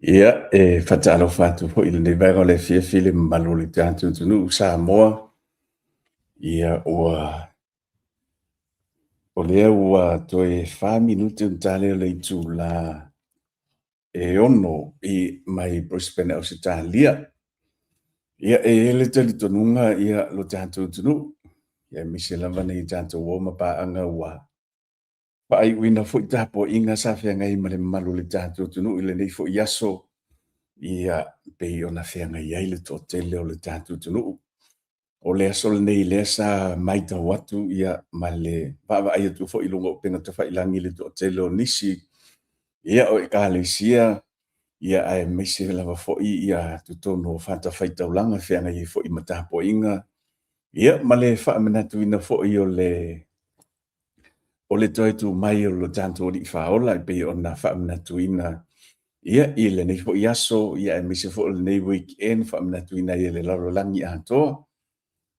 Ia, e faatalofa atu foi i lenei vaega o le afiafi i le mamalu o le tatou atunuu Samoa. Ia, ua o lea ua toe 4 minute ona ta lea o le itula e 6 i mai Brisbane, Ausetalia. Ia, e i ai le talitonuga ia lo tatou atunuu, aemaise lava nai a tatou uo ma paaga ua faaiuina foi tapuaiga sa feagai ma le mamalu o le tatou atunuu i lenei foi aso, ia pei ona feagai ai le toatele o le tatou atunuu. O le aso lenei lea sa matau atu ia ma le vaavaai atu foi i luga o upega tafailagi i le toatele o nisi ia o Ekalesia ia aemaise lava foi ia totonu o fatafaitaulaga e feagai ai foi ma tapuaiga, ia ma le faamanatuina foi o le toe tu mai o lo tatou Alii Faaola e pei ona faamanatuina ia i lenei foi aso, ia aemaise foi o lenei weekend faamanatuina ai e le lalolagi atoa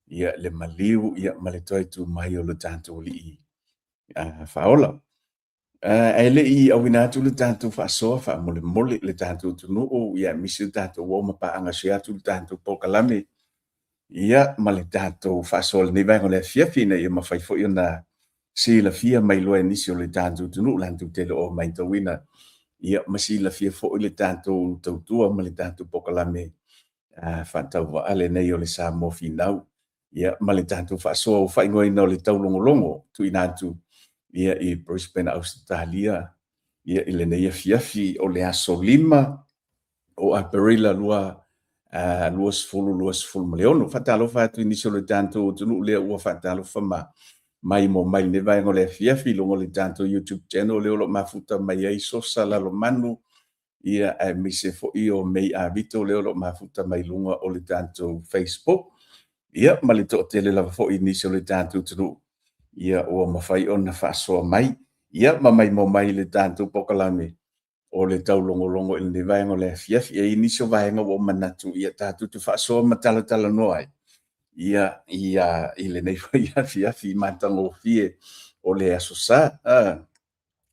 ia le maliu ia ma le toe tu mai o lo tatou Alii Faaola. Ae le i auina atu le tatou faasoa faamolemole le tatou atunuu ia aemaise le tatou uo ma paaga share atu le tatou polokalame ia ma le tatou faasoa i lenei vaega o le afiafi ina ia mafai foi ona silafia ma iloa e nisi o le tatou atunuu latou te le o matauina ia ma silafia foi le tatou tautua ma le tatou polokalame faatauvaa lenei o le Samoa Finau ia ma le tatou faasoa ua faaigoaina o le taulogologo tuuina atu ia i Brisbane, Ausetalia ia i lenei afiafi o le aso 5 o Aperila 2026. Faatalofa atu i nisi o le tatou atunuu lea ua faatalofa ma maimoa mai i lenei vaega o le afiafi i luga o le tatou YouTube channel lea o lo o mafuta mai ai Sosa Lalomanu, ia aemaise foi o May Avito lea o lo o mafuta mai luga o le tatou Facebook, ia ma le toatele lava foi i nisi o le tatou atunuu ia ua mafai ona faasoa mai ia ma maimoa mai i le tatou polokalame o le taulogologo i lenei vaega o le afiafi. E i ai nisi o vaega ua ou manatu ia tatou te faasoa ma talatalanoa ai ia i lenei foi afiafi matagofie o le Aso Sa.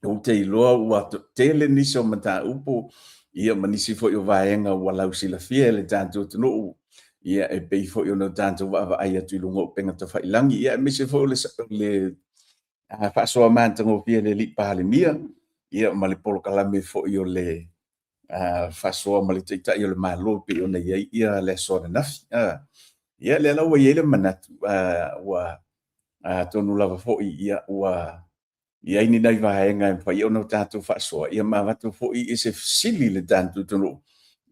Ou te iloa ua tele nisi o mataupu ia ma nisi foi o vaega ua lausilafia e le tatou atunuu ia e pei foi ona tatou vaavaai atu i luga o upega tafailagi ia aemaise foi o le faasoa matagofie a le alii Palemia ia ma le polokalame foi o le faasoa ma le Taitai o le Malo pei ona i ai ia le aso ananafi. Ia lea la ua i ai le manatu ua atonu lava foi ia ua i ai ni nai vaega e mafai ona tatou faasoa ia ma avatu foi i se fesili i le tatou atunuu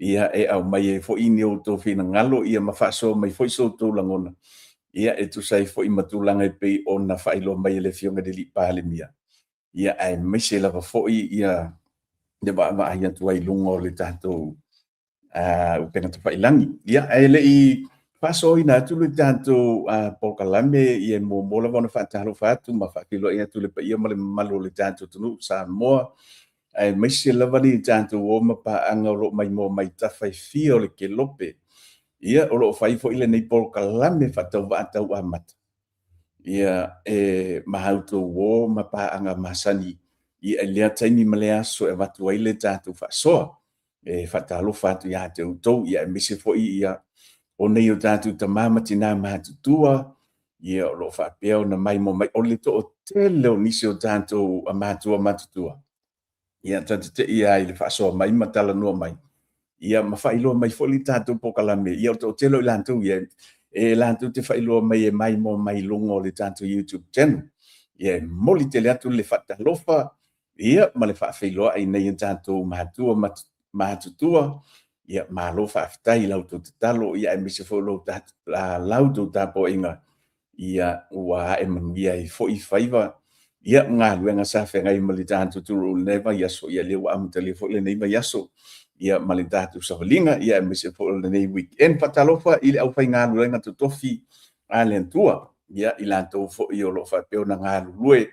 ia e aumai ai foi ni outou finagalo ia ma faasoa mai foi so outou lagona ia e tusa ai foi ma tulaga e pei ona faailoa mai e le Afioga i le alii Palemia ia aemaise lava foi ia le vaavaai atu ai i luga o le tatou upega tafailagi. Ia, ae le i faasoaina atu le tatou polokalame, ia e muamua lava ona faatalofa atu ma faafeiloai atu i le paia ma le mamalu o le tatou atunuu Samoa, aemaise lava le tatou uo ma paaga o lo o maimoa mai tafa e fia o le kelope. Ia, o lo o fai foi lenei polokalame faatauvaa tauamata ia e ma outou uo ma paaga masani i lea taimi ma lea aso e avatu ai le tatou faasoa. E faatalofa atu ia te outou, ia aemaise foi ia o nei o tatou tama ma tina matutua, ia o lo o faapea ona maimoa mai. O le toatele o nisi o tatou matua matutua, ia ta te tei lava i le faasoa mai ma talanoa mai, ia ma faailoa mai foi le tatou polokalame. Ia o le toatele o i latou ia, e latou te faailoa mai e maimoa mai i luga o le tatou YouTube channel. Ia e momoli tele atu le faatalofa ia ma le faafeiloai i nai o tatou matua matutua. Ia malo faafetai i la outou tatalo, ia aemaise foi o la outou tapuaiga, ia ua ae manuia ai foi faiva ia ma galuega sa feagai ma le tatou atunuu i lenei vaiaso, ia lea ua amatalia foi lenei vaiaso ia ma le tatou savaliga, ia aemaise foi o lenei weekend. Faatalofa i le aufaigaluega totofi a le Atua, ia i latou foi o lo o faapea ona galulue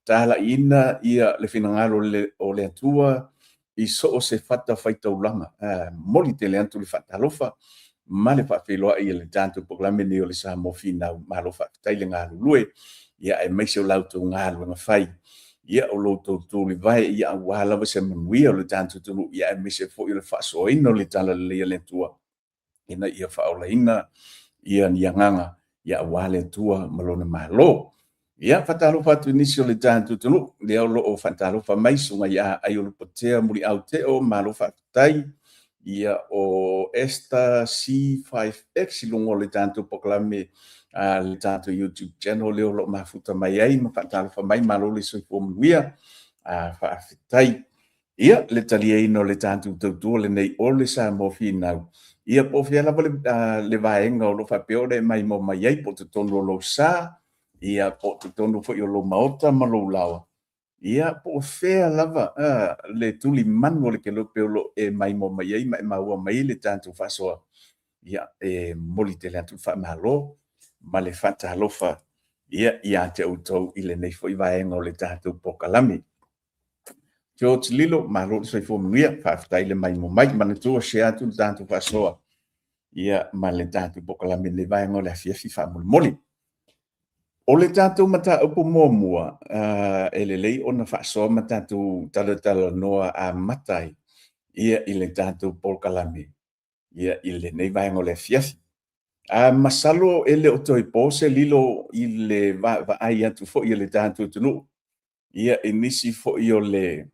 talaiina ia le finagalo o le Atua i so o se fatafaitaulaga. Momoli tele atu le faatalofa ma le faafeiloai i le tatou polokalame lenei o le Samoa Finau. Malo faafetai le galulue, ia aemaise o la outou galuega fai. Ia, o lo outou tulivae, ia, aua lava se manuia o le tatou atunuu, ia aemaise foi o le faasoaina o le talalelei a le Atua ina ia faaolaina ia ni agaga, ia aua le Atua ma Lona Malo. Ia, faatalofa atu i nisi o le tatou atunuu, lea o lo o faatalofa mai Susuga ia Aiolupotea Muliau Teo, malo faafetai. Ia, o Esther C5X i luga o le tatou polokalame a le tatou YouTube channel lea o lo o mafuta mai ai ma faatalofa mai, malo le soifua manuia. Faafetai. Ia, le taliaina o le tatou tautua lenei o le Samoa Finau, ia po o fea lava le vaega o lo o faapea ona e maimoa mai ai, po o totonu o lou sa, ia po o totonu foi o lou maota ma lou laoa, ia po o fea lava le tulimanu o le kelope o lo o e maimoa mai ai ma e maua mai le tatou faasoa, ia e momoli tele atu le faamalo ma le faatalofa ia ia te outou i lenei foi vaega o le tatou polokalame. George Lilo, malo le soifua manuia, faafetai le maimoa mai. Manatua share atu le tatou faasoa ia ma le tatou polokalame i lenei vaega o le afiafi faamolemole. O le tatou mataupu muamua, e lelei ona faasoa ma tatou talatalanoa amata ai ia i le tatou polokalame ia i lenei vaega o le afiafi. Masalo e le o toe po se lilo i le vaavaai atu foi a le tatou atunuu ia i nisi foi o le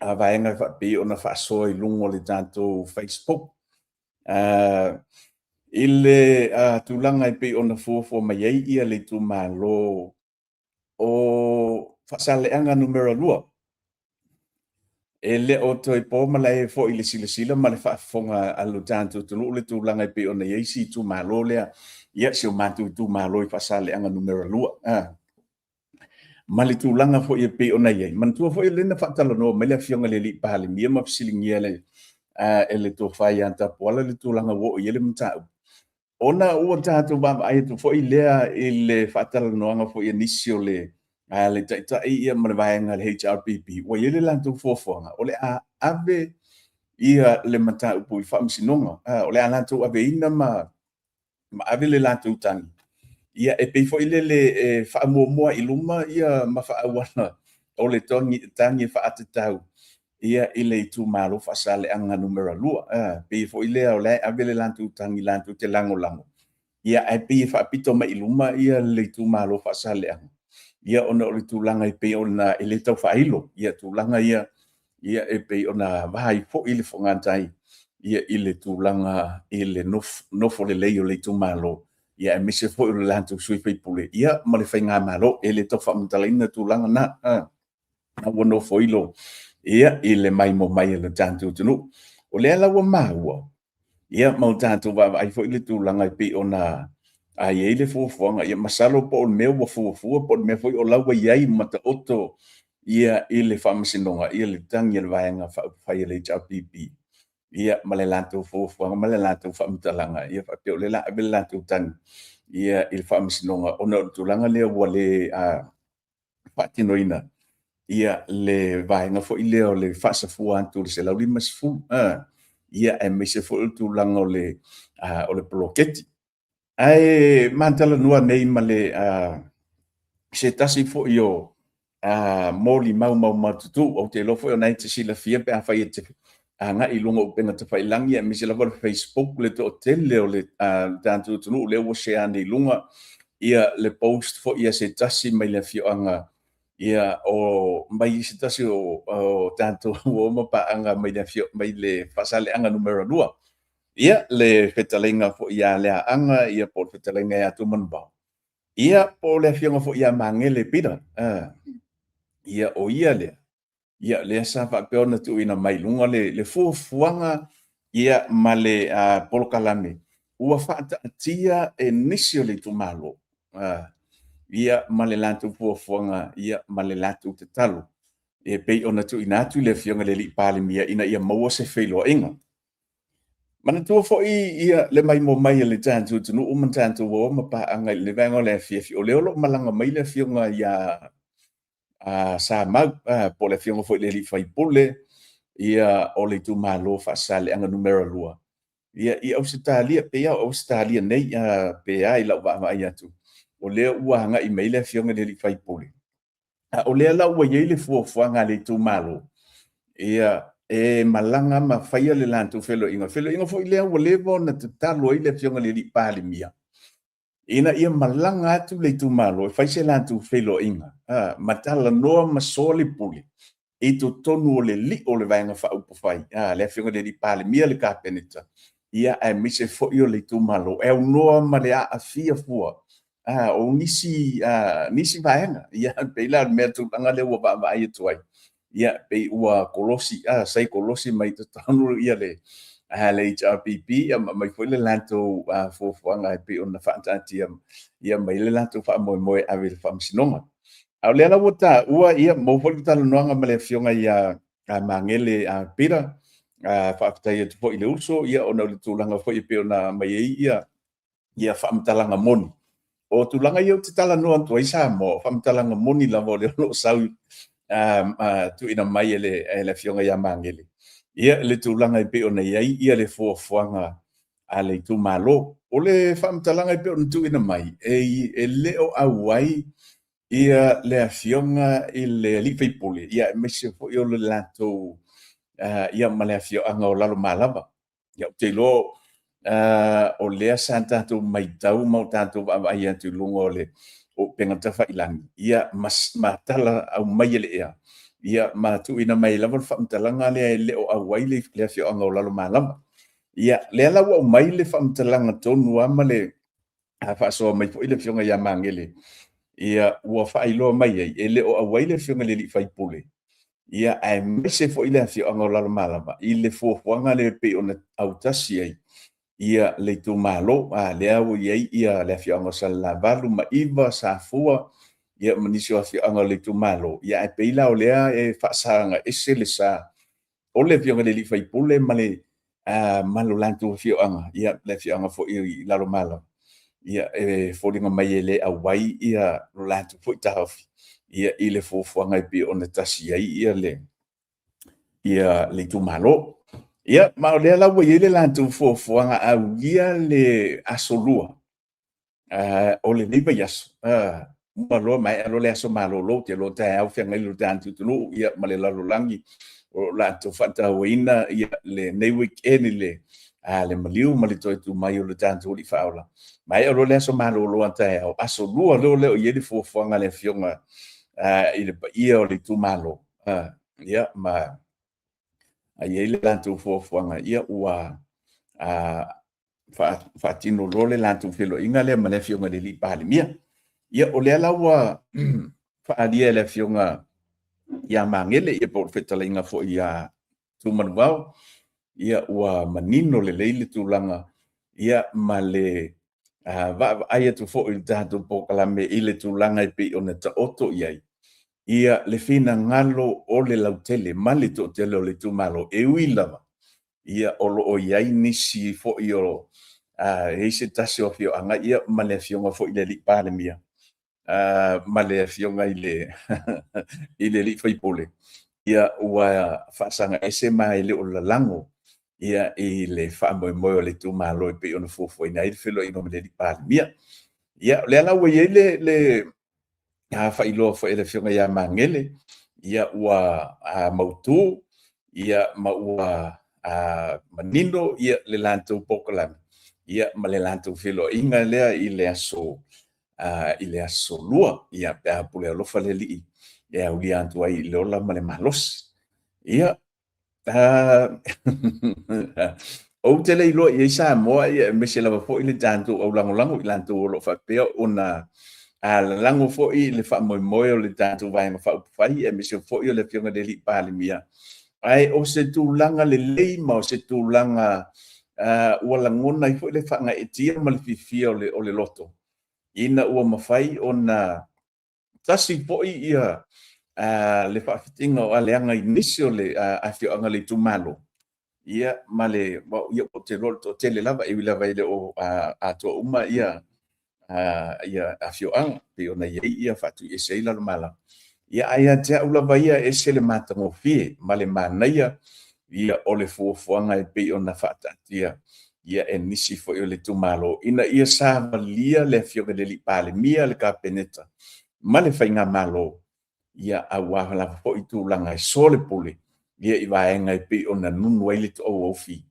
vaega e faapei ona faasoa i luga o le tatou Facebook i le tulaga e pei ona fuafua mai ai ia le itumalo o Faasaleleaga Nu.2. E le o toe po malae foi i le silasila ma le faafofoga a lo tatou atunuu le tulaga e pei ona i ai si itumalo lea, ia si o matou itumalo i Faasaleleaga Nu.2. Ma le tulaga foi e pei ona i ai. Manatua foi o lea na faatalanoa mai le Afioga i le Palemia ma fesiligia e le Tofa ia Tapuala le tulaga ua oo i ai le mataupu. Ona ua tatou vaavaai atu foi lea i le faatalanoaga foi a nisi o le Taitai ia ma le vaega a le HRPP, ua i ai le latou fuafuaga, o le a ave ia le mataupu i le Faamasinoga, o le a latou aveina ma ave le latou tagi, ia e pei foi lele e faamuamua i luma ia ma faaauala o le tagi e faatatau ia i le itumalo Faasaleleaga Nu.2. E pei foi lea o la e ave le latou tagi latou te lagolago, ia ae pei e faapito mai i luma ia le itumalo Faasaleleaga, ia ona o le tulaga e pei ona e le tau faailo ia tulaga ia, ia e pei ona va ai foi le fogatai ia i le tulaga i le nofo lelei o le itumalo, ia aemaise foi o le latou sui usufono ia ma le faigamalo. E le tau faamatalaina tulaga na, ua nofoilo ia i le maimoa mai a le tatou atunuu. O lea la ua maua, ia ma ua tatou vaavaai foi i le tulaga e pei ona i ai le fuafuaga, ia masalo po o le mea ua fuafua po o le mea foi o la ua i ai ma taoto ia i le Faamasinoga ia le tagi a le Vaega Faaupufai a le HRPP, ia ma le latou fuafuaga ma le latou faamatalaga, ia faapea o lea o le a ave le latou tagi ia i le Faamasinoga ona o le tulaga lea ua le faatinoina ia le vaega foi lea o le faasafua atu o le 150, ia aemaise foi o le tulaga o le poloketi. Ae ma talanoa nei ma le se tasi foi o molimau maumaututu, ou te iloa foi o lena e te silafia pe afai e te agai i luga o upega tafailagi aemaise lava le Facebook, le toatele o le tatou atunuu lea ua share ane i luga ia le post foi a se tasi mai le afioaga ia o mai se tasi o tatou uo ma paaga mai le afio mai le Faasaleleaga Nu.2. Ia le fetalaiga foi ia Leaaga ia po o le fetalaiga ia Tumanuvao. Ia po o le afioga foi ia Magele Peter. Ia o ia lea, ia lea sa faapea ona tuuina mai luga le fuafuaga ia ma le polokalame ua faataatia e nisi o le itumalo ia ma le latou fuafuaga ia ma le latou tatalo e pei ona tuuina atu i le Afioga i le Alii Palemia ina ia maua se feiloaiga. Manatua foi ia le maimoa mai a le tatou atunuu ma tatou uo ma paaga i le vaega o le afiafi, o lea o lo o malaga mai le Afioga ia Samau, po o le Afioga foi i le alii faipule ia o le itumalo Faasaleleaga Nu.2 ia i Ausetalia, pei lava o Ausetalia nei, pe a i lau vaavaai atu, o lea ua agai mai le Afioga i le alii faipule. A o lea la ua i ai le fuafuaga a le itumalo, ia, e malaga ma faia le latou feiloaiga. Feiloaiga foi lea ua leva ona tatalo ai le Afioga i le Palemia ina ia malaga atu le itumalo e fai se latou feiloaiga, ma talanoa ma soalaupule i totonu o le lio o le Vaega Faaupufai, le Afioga i le Palemia, le Kapeneta, ia aemaise foi o le itumalo, e aunoa ma le aafia fua o nisi vaega. Ia e pei la o le mea tulaga lea ua vaavaai atu ai, ia pei ua kolosi, sai kolosi mai totonu le HRPP ma aumai foi le latou fuafuaga e pei ona faataatia mai ai le latou faamoemoe e ave i le Faamasinoga. A o lea la ua taua, ia maua foi le talanoaga ma le Afioga ia Magele Peter, faafetai atu foi i le uso, ona o le tulaga foi e pei ona aumai ai faamatalaga moni. O tulaga ia ou te talanoa atu ai Samoa, o faamatalaga moni lava o lea o lo o sau tuuina mai e le Afioga ia Magele le tulaga e pei ona i ai le fuafuaga a le itumalo. O le faamatalaga e pei ona tuuina mai, e le o auai le Afioga i le sui usufono, aemaise foi o le latou ma le afioaga o Lalomalava. Ia ou te iloa o lea sa tatou matau ma tatou vaavaai atu i luga o upega tafailagi ma tala aumai e le ea, ma tuuina mai ai lava le faamatalaga lea e le o auai le afioaga o Lalomalava. Ia, lea la ua aumai le faamatalaga tonu lava ma le faasoa mai foi le Afioga ia Magele, ua faailoa mai ai, e le o auai le Afioga i le sui usufono, aemaise foi le afioaga o Lalomalava i le fuafuaga lea e pei ona autasi ai le itumalo. A lea ua i ai le afioaga o Salelavalu, Maiva, Safua ma nisi o afioaga o le itumalo, ae pei la o lea e faasaga ese le sa o le Afioga i le sui usufono ma le latou afioaga, le afioaga foi i Lalomalava, e foliga mai e le auai lo latou foi taofi i le fuafuaga e pei ona tasi ai le itumalo. Ia, ma o lea la ua i ai le latou fuafuaga aulia le Aso Lua o lenei vaiaso, uma loa maea loa le aso malolo, ou te iloa o taeao e feagai lo tatou atunuu ma le lalolagi o lo o latou faatauaina lenei weekend i le maliu ma le toe tu mai o le tatou Alii Faaola. Maea loa le aso malolo a taeao, Aso Lua loa lea o i ai le fuafuaga a le Afioga i le paia o le itumalo, ma i ai le latou fuafuaga, ua faatino loa le latou feiloaiga lea ma le Afioga i le Palemia. Ia, o lea la ua faaalia e le Afioga ia Magele po o le fetalaiga foi ia Tumanuvao, ua manino lelei le tulaga ma le vaavaai atu foi i le tatou polokalame i le tulaga e pei ona taoto i ai le finagalo o le lautele ma le toatele o le itumalo, e ui lava o lo o i ai nisi foi o e i ai se tasi o afioaga ma le Afioga foi i le Palemia ma le Afioga i le sui usufono, ua faasaga ese ma e le o lalago i le faamoemoe o le itumalo e pei ona fuafuaina ai le feiloaiga ma le Palemia. Ia, o lea la ua i ai le faailoa foi e le Afioga ia Magele, ua mautu ma ua manino le latou polokalame ma le latou feiloaiga lea i le Aso Lua, pe a pule alofa le Alii e aulia atu ai i le ola ma le malosi. Ia, ou te le iloa i ai Samoa, aemaise lava foi le tatou aulagolago i latou o lo o faapea ona lalago foi le faamoemoe o le tatou Vaega Faaupufai, aemaise foi o le Afioga i le Palemia. Ae o se tulaga lelei ma o se tulaga ua lagona ai foi le faagaeetia ma le fiafia o le loto ina ua mafai ona tasi foi le faafitiga o aleaga i nisi o le afioaga o le itumalo, ma le, ia, ou te iloa o le toatele lava, e ui lava e le o atoa uma afioaga pei ona i ai faatuiese ai Lalomalava. Ae ia te au lava ia, e ese le matagofie ma le manaia o le fuafuaga e pei ona faataatia e nisi foi o le itumalo ina ia savalia le Afioga i le Palemia, le Kapeneta ma le faigamalo. ia aua lava foi tulaga e solepule ia i vaega e pei ona nunu ai le toauaufi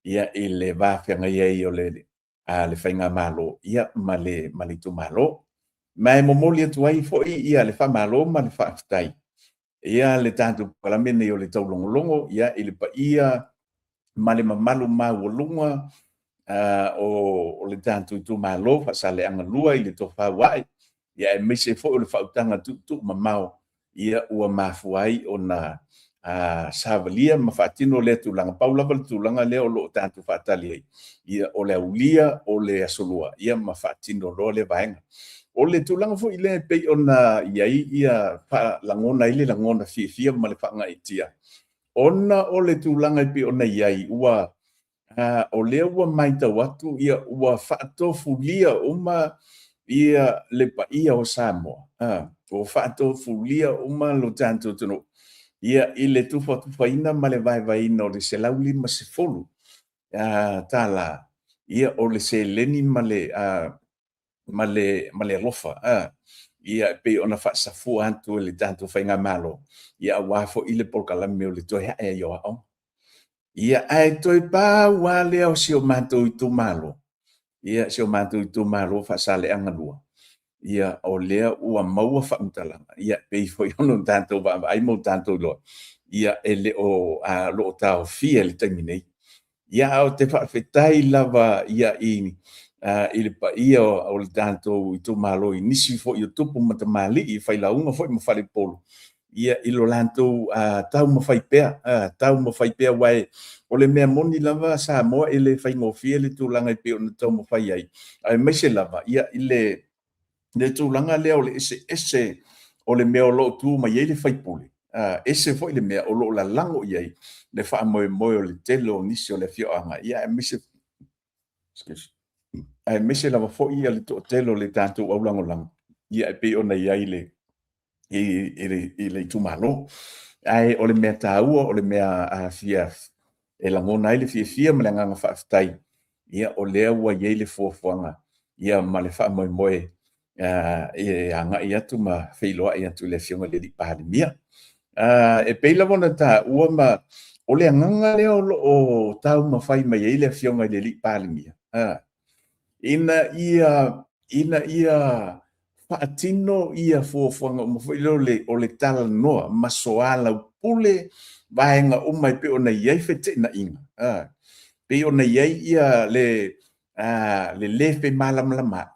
ia i le va feagai ai o le le faigamalo ia ma le itumalo. Ma e momoli atu ai foi ia le faamalo ma le faafetai ia le tatou polokalame nei o le taulogologo ia i le paia ma le mamalu maualuga o le tatou itumalo Faasaleleaga 2 i le tofa ua ae, ia aemaise foi o le faautaga tuutuumamao ia ua mafua ai ona savalia ma faatino lea tulaga. Pau lava le tulaga lea o lo o tatou faatali ai, ia o le aulia o le Aso Lua ia ma faatino loa lea vaega. O le tulaga foi lea e pei ona i ai ia lagona ai le lagona fiafia ma le faagaeetia, ona o le tulaga e pei ona i ai, ua o lea ua matau atu ia ua faatofulia uma ia le paia o Samoa, ua faatofulia uma lo tatou atunuu ia i le tufatufaina ma le vaevaeina o le $150 tala ia o le seleni ma le alofa ia e pei ona faasafua atu e le tatou faigamalo ia aua foi le polokalame o le toe ae ai o aoga. Ia ae toe pau lava lea o si o matou itumalo, ia si o matou itumalo Faasaleleaga 2, ia o lea ua maua faamatalaga, ia e pei foi ona tatou vaavaai ma o tatou iloa, ia e le o, o lo o taofia i le taimi nei. Ia ae ou te faafetai lava i le paia o le tatou itumalo i nisi foi o tupu ma tamalii, failauga foi ma faleupolu i lo latou taumafai pea, taumafai pea, aua o le mea moni lava Samoa e le faigofie le tulaga e pei ona taumafai ai, aemaise lava i le tulaga lea o le eseese o le mea o lo o tu mai ai le sui usufono, ese foi le mea o lo o lalago i ai le faamoemoe o le tele o nisi o le afioaga, ia aemaise, aemaise lava foi le toatele o le tatou aulagolago, ia e pei ona i ai i le itumalo. Ae o le mea taua, o le mea fia e lagona ai le fiafia ma le agaga faafetai, ia o lea ua i ai le fuafuaga ia ma le faamoemoe e agai atu ma feiloai atu i le Afioga i le Palemia. E pei lava ona taua ma o le agaga lea o lo o taumafai mai ai le Afioga i le Palemia, ina ia faatino ia fuafuaga uma foi lea o le talanoa ma soalaupule vaega uma e pei ona i ai feteenaiga, pei ona i ai ia le le femalamalamaai.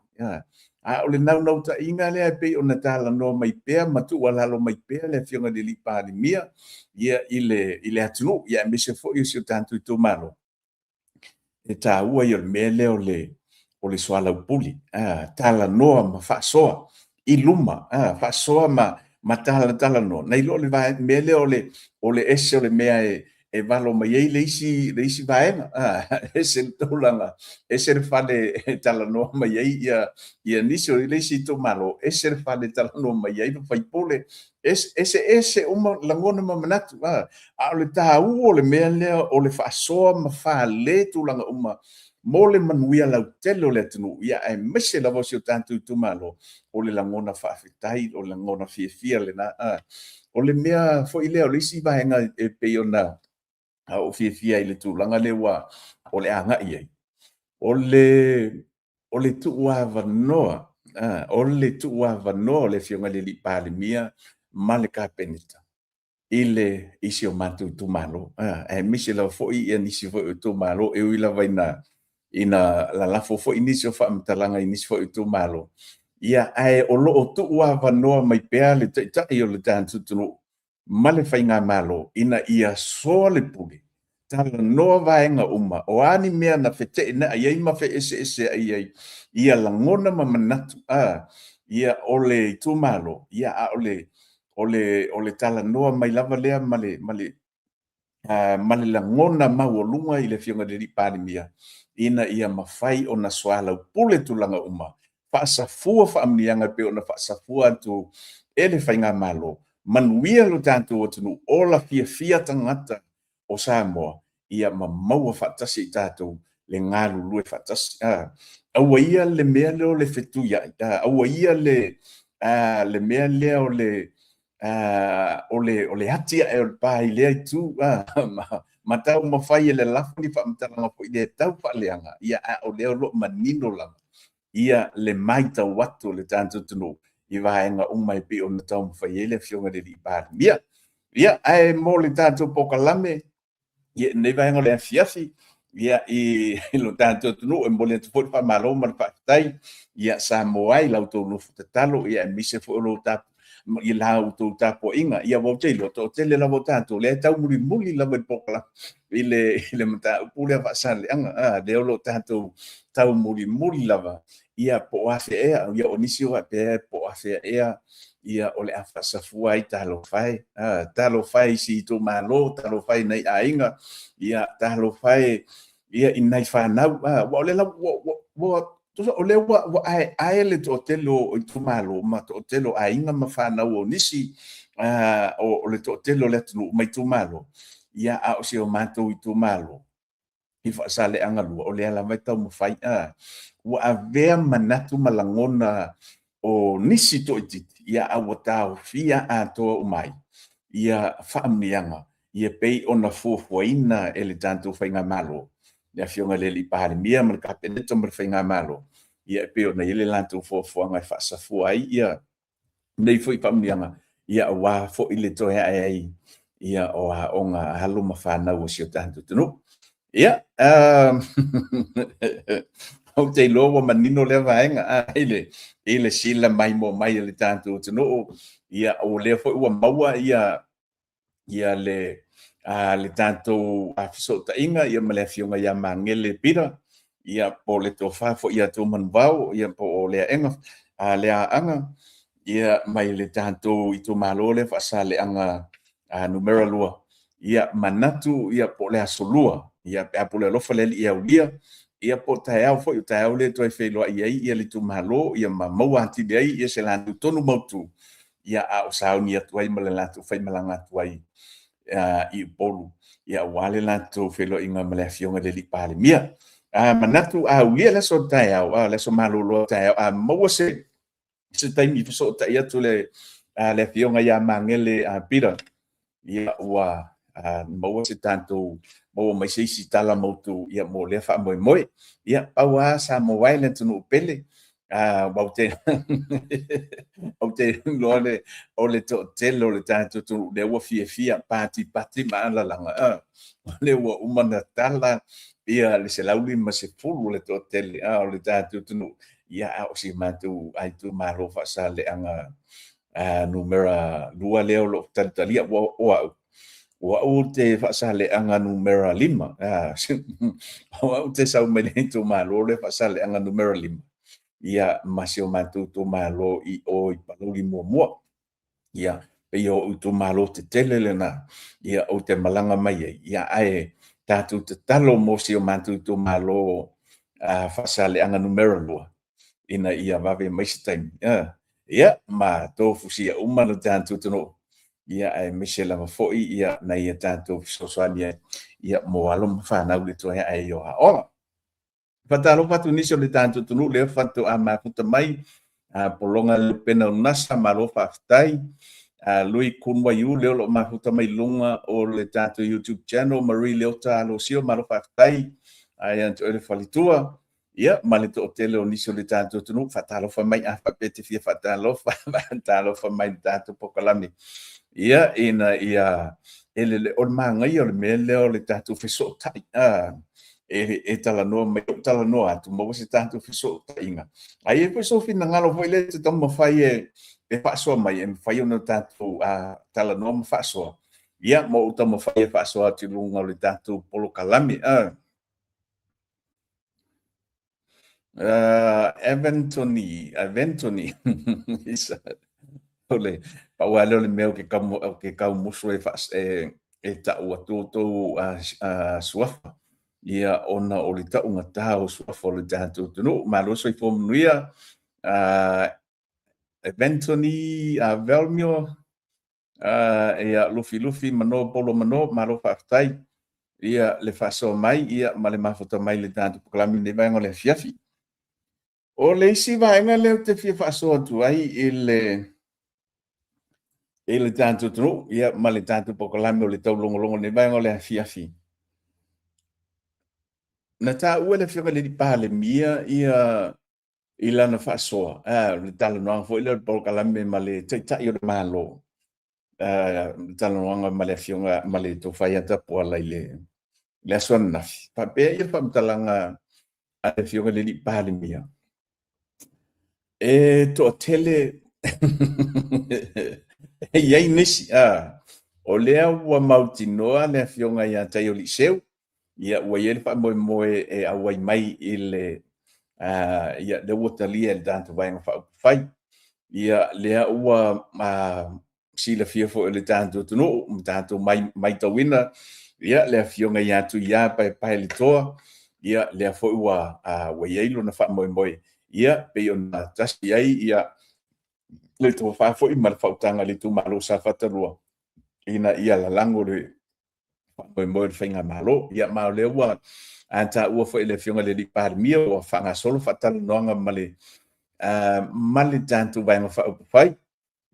A o le naunautaiga lea e pei ona talanoa mai pea ma tuualalo mai pea le Afioga i le Palemia ia i le atunuu, ia aemaise foi o si o tatou itumalo, e taua ia o le mea lea o le soalaupule, talanoa ma faasoa i luma, faasoa ma talatalanoa, nai lo le mea lea o le ese o le mea e valo mai ai le isi vaega, ese le tulaga, ese le fale e talanoa mai ai ia nisi o le isi itumalo, ese le fale e talanoa mai ai le sui usufono, eseese uma lagona ma manatu. A o le taua o le mea lea o le faasoa ma fale tulaga uma mo le manuia lautele o le atunuu, ia aemaise lava o si o tatou itumalo, o le lagona faafetai, o le lagona fiafia lena. O le mea foi lea o le isi vaega e pei ona ou fiafia ai i le tulaga lea ua o le a agai i ai, o le tuuavanoa, o le tuuavanoa o le Afioga i le Palemia ma le Kapeneta i si o matou itumalo, aemaise lava foi nisi foi o itumalo, e ui lava ina lalafo foi nisi o faamatalaga i nisi foi o itumalo, ia ae o lo o tuuavanoa mai pea le Taitai o le tatou atunuu ma le faigamalo ina ia soa le pule, talanoa vaega uma, o a ni mea na feteenai ai ma feeseeseai ai ia lagona ma manatu ia o le itumalo, ia a o le talanoa mai lava lea ma le lagona maualuga i le Afioga i le Palemia ina ia mafai ona soalaupule tulaga uma, faasafua faamanuiaga e pei ona faasafua atu e le faigamalo, manuia lo tatou atunuu, ola fiafia tagata o Samoa, ia ma maua faatasi e i tatou le galulue faatasi. Aua ia le mea lea o le fetuiai, aua ia le mea lea o le o le, o le ati ae o le pa i lea itu, ma, ma taumafai e lelafo ni faamatalaga foi le tau faaleaga, ia, a o lea o lo o manino lava ia le matau atu o le tatou atunuu i vaega uma e pei ona taumafai ai le Afioga i le alii Palemia. Ia, ae mo le tatou polokalame i lenei vaega o le afiafi, ia, i lo tatou atunuu, e momoli atu foi le faamalo ma le faafetai ia Samoa e i la outou nofo tatalo, ia aemaise foi o lo i la outou tapuaiga. Ia aua ou te iloa, toatele lava o tatou lea e taumulimuli lava i le polokalame i le mataupu lea Faasaleleaga, a, lea o lo o tatou taumulimuli lava, ia po o afea ea, ia o nisi o faapea po o afea ea ia o le a faasafua ai, talofa e, a, talofa e i si itumalo, talofa e i nai aiga, ia talofa e ia i nai fanau, a, aua o lea lava ua tusa o lea ua aeae le toatele o itumalo ma toatele o aiga ma fanau o nisi o le toatele o le atunuu ma itumalo, ia a o si o matou itumalo i Faasaleleaga 2, o lea lava e taumafai, a, ua avea manatu ma lagona o nisi toaitiiti, ia a ua taofia atoa uma ai ia faamanuiaga ia pei ona fuafuaina e le tatou faigamalo, le Afioga i le alii Palemia ma le Kapeneta ma le faigamalo, ia e pei ona i ai le latou fuafuaga e faasafua ai ia nei foi faamanuiaga, ia aua foi le toe ae ai ia o aoga a alo ma fanau a si o tatou atunuu. Ia, ou te iloa ua manino lea vaega i le, i le sila maimoa mai a le tatou atunuu. Ia, o lea foi ua maua ia, ia le, le tatou fesootaiga ia ma le Afioga ia Magele Peter, ia po o le tofa foi ia Tuamanuvao, ia po o Leaega, Leaaga, ia mai le tatou itumalo lea Faasaleleaga numera 2, ia manatu ia po o le aso Lua, ia pe a pule alofa le Alii e aulia, ia po o taeao foi, o taeao lea e toe feiloai ai ia le itumalo, ia ma maua atili ai ia se latou tonu mautu, ia a o sauni atu ai ma le latou faimalaga atu ai i Upolu, ia aua le latou feiloaiga ma le Afioga i le alii Palemia. Manatu a aulia le aso taeao, le aso malolo taeao, a maua se taimi fesootai atu le Afioga ia Magele Peter, ia ua maua se tatou, maua mai se isi tala mautu ia mo lea faamoemoe. Ia, pau lava Samoa e le atunuu pele, aua ou te iloa le, o le toatele o le tatou atunuu lea ua fiafia patipati ma alalaga, o lea ua uma ona tala ia le 150 o le toatele o le tatou atunuu, ia a o si matou itumalo Faasaleleaga numera 2 lea o lo o talitalia, ua o au, o au ou te Faasaleleaga numera 5, o au ou te sau mai le itumalo lea Faasaleleaga numera 5, ia ma si o matou itumalo i o i Palauli muamua. Ia, pei o itumalo tetele lena, ia ou te malaga mai ai, ia ae tatou tatalo mo si o matou itumalo Faasaleleaga numera 2, ina ia vave mai se taimi. Ia, ma tofusia uma lo tatou atunuu, ia aemaise lava foi ia nai a tatou fesoasoani ai, ia mo alo ma fanau le toe ae ai o aoga. Faatalofa atu nisi o le tatou atunuu lea faatoa mafuta mai, Pologa Leupena o Nasa, malo faafetai. Lui Kunwaiu lea o lo o mafuta mai luga o le tatou YouTube channel, Marie Leota Alosio, malo faafetai. Ia te oe le faletua, ia ma le toatele o nisi o le tatou atunuu, faatalofa mai a faapea e te fia faatalofa, faatalofa mai i le tatou polokalame. Ia, ina ia e lele, o le manaia o le mea lea o le tatou fesootai, e talanoa mai, ou talanoa atu, maua se tatou fesootaiga. A i ai foi sou finagalo foi lea e te taumafai e faasoa mai, e mafai ona tatou talanoa ma faasoa, ia, ma ou taumafai e faasoa atu i luga o le tatou polokalame. Eventony, Eventony, o le pau lava lea o le mea o ke kaumusu e e tau atu outou suafa, ia ona o le taugata o suafa o le tatou atunuu. Malo soifua manuia. Eventony, Velmio, ia Lufilufi Mano Polo Mano, malo faafetai ia le faasoa mai ia ma le mafuta mai le tatou polokalame i lenei vaega o le afiafi. O le isi vaega lea ou te fia faasoa atu ai i le. I le tatou atunuu, ia ma le tatou polokalame o le taulogologo i lenei vaega o le afiafi. Na taua e le Afioga i le Palemia ia i lana faasoa, le talanoaga foi lea o le polokalame ma le Taitai o le Malo, le talanoaga ma le Afioga ma le Tofa ia Tapuala i le aso ananafi. Faapea ia le faamatalaga a le Afioga i le Palemia, e toatele e i ai nisi, o lea ua mautinoa le Afioga ia Taioliiseu, ia ua i ai le faamoemoe e auai mai i le, ia lea ua talia e le tatou Vaega Faaupufai. Ia lea ua silafia foi e le tatou atunuu ma tatou matauina ia le afioga ia Tuia Paepaeletoa, ia lea foi ua i ai lona faamoemoe, ia pei ona tasi ai ia le tofa foi ma le faautaga i le itumalo o Safata 2 ina ia lalago le faamoemoe o le faigamalo. Ia ma o lea ua taua foi e le Afioga i le Palemia ua faagasolo faatalanoaga ma le tatou Vaega Faaupufai,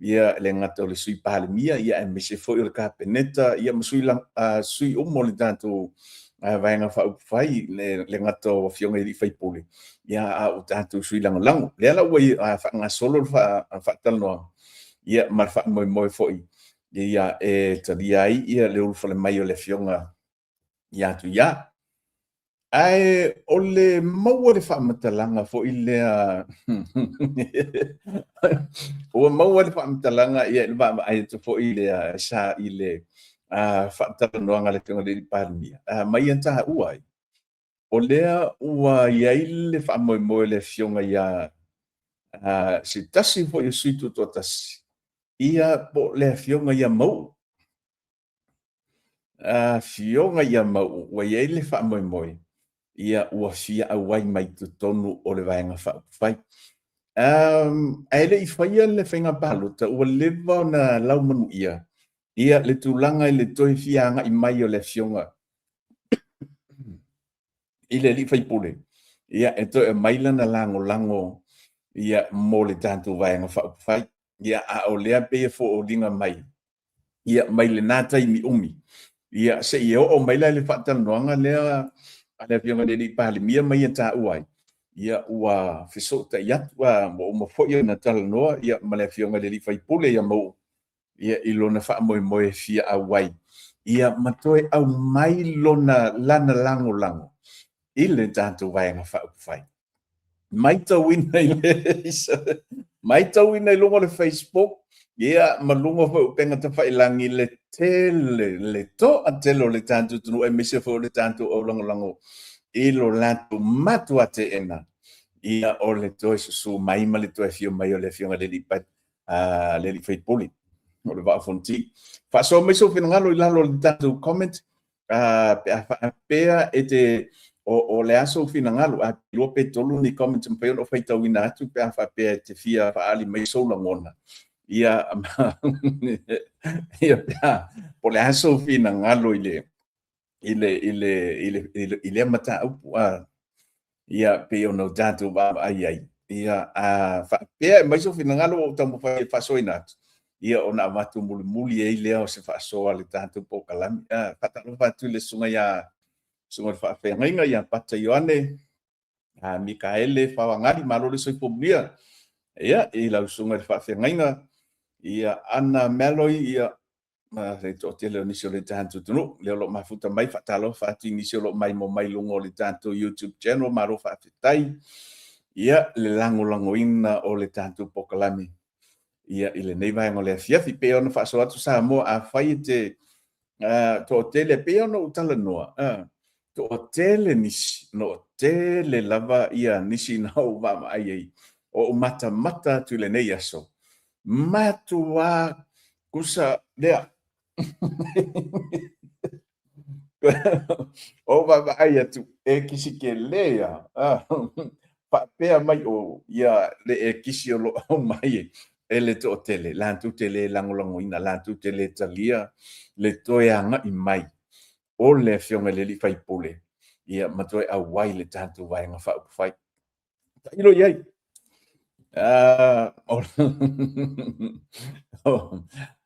ia le gata o le Sui Palemia, ia aemaise foi o le Kapeneta, ia ma sui uma o le tatou Vaega Faaupufai, le gata o afioga i sui usufono, ia a o tatou sui lagolago. Lea la ua faagasolo le faatalanoaga, ia ma le faamoemoe foi ia e talia ai ia le ulufale mai o le Afioga ia Tuia. Ae o le maua le faamatalaga foi lea ua maua le faamatalaga ia i le vaavaai atu foi lea sa i le faatalanoaga a le Afioga i le Palemia, ma ia taua ai, o lea ua i ai le faamoemoe o le Afioga ia se tasi foi o sui tutoatasi, ia po o le Afioga ia Mauu. Afioga ia Mauu ua i ai le faamoemoe, ia ua fia auai mai totonu o le Vaega Faaupufai. Ae le i faia le faiga palota, ua leva ona laumanuia ia le tulaga i le toe fia agai mai o le Afioga i le alii faipule, ia e toe aumai lana lagolago ia mo le tatou Vaega Faaupufai. Ia, a o lea pei e foliga mai, ia mai lena taimi umi, ia seia oo mai la i le faatalanoaga lea a le Afioga i le Palemia ma ia taua ai, ia ua fesootai atu, ua uma foi ona talanoa ia ma le Afioga i le sui usufono ia Mauu ia i lona faamoemoe e fia auai, ia ma toe aumai lona lana lagolago i le tatou Vaega Faaupufai. Maitauina i le maitauina i luga o le Facebook, ia ma luga foi o upega tafailagi le tele, le toatele o le tatou atunuu aemaise foi o le tatou aulagolago i lo latou matua teena, ia o le toe susu mai ma le toe afio mai o le Afioga i le alii faipule o le Vaa o Fonoti. Faasoa mai sou finagalo i lalo o le tatou comment, pe a faapea e te o le a sou finagalo, a pe lua pe tolu ni comment e mafai ona ou faitauina atu pe a faapea e te fia faaali mai sou lagona. Ia, ia pe a, po o le a sou finagalo i le i le i le i le i, le, i lea mataupu a ia pei ona o tatou vaavaai ai ia a faapea e aumai sou finagalo ua ou taumafai e faasoaina atu ia ona avatu mulimuli ai lea o se faasoa a le tatou polokalame. Faatalofa atu i le susuga ia susuga i le faafeagaiga ia Pata Ioane Mikaele Faoagali, malo le soifua manuia. Ia, i lau susuga i le faafeagaiga ia Ana Malloy, ia ma le toatele o nisi o le tatou atunuu lea o lo o mafuta mai. Faatalofa atu i nisi o lo o maimoa mai luga o le tatou YouTube channel, malo faafetai ia le lagolagoina o le tatou polokalame ia i lenei vaega o le afiafi. Pei ona faasoa atu Samoa, afai e te toatele, pei ona ou talanoa, toatele nisi, no tele lava ia nisi na ou vaavaai ai, o ou matamata atu i lenei aso, matua kusa lea. O vaavaai atu, e kisi tele ia. Faapea mai o ia le e kisi o lo o aumai e le toatele, latou te le lagolagoina, latou te le talia le toe agai mai o le Afioga i le alii faipule, ia ma toe auai le tatou Vaega Faaupufai. Tailo i ai.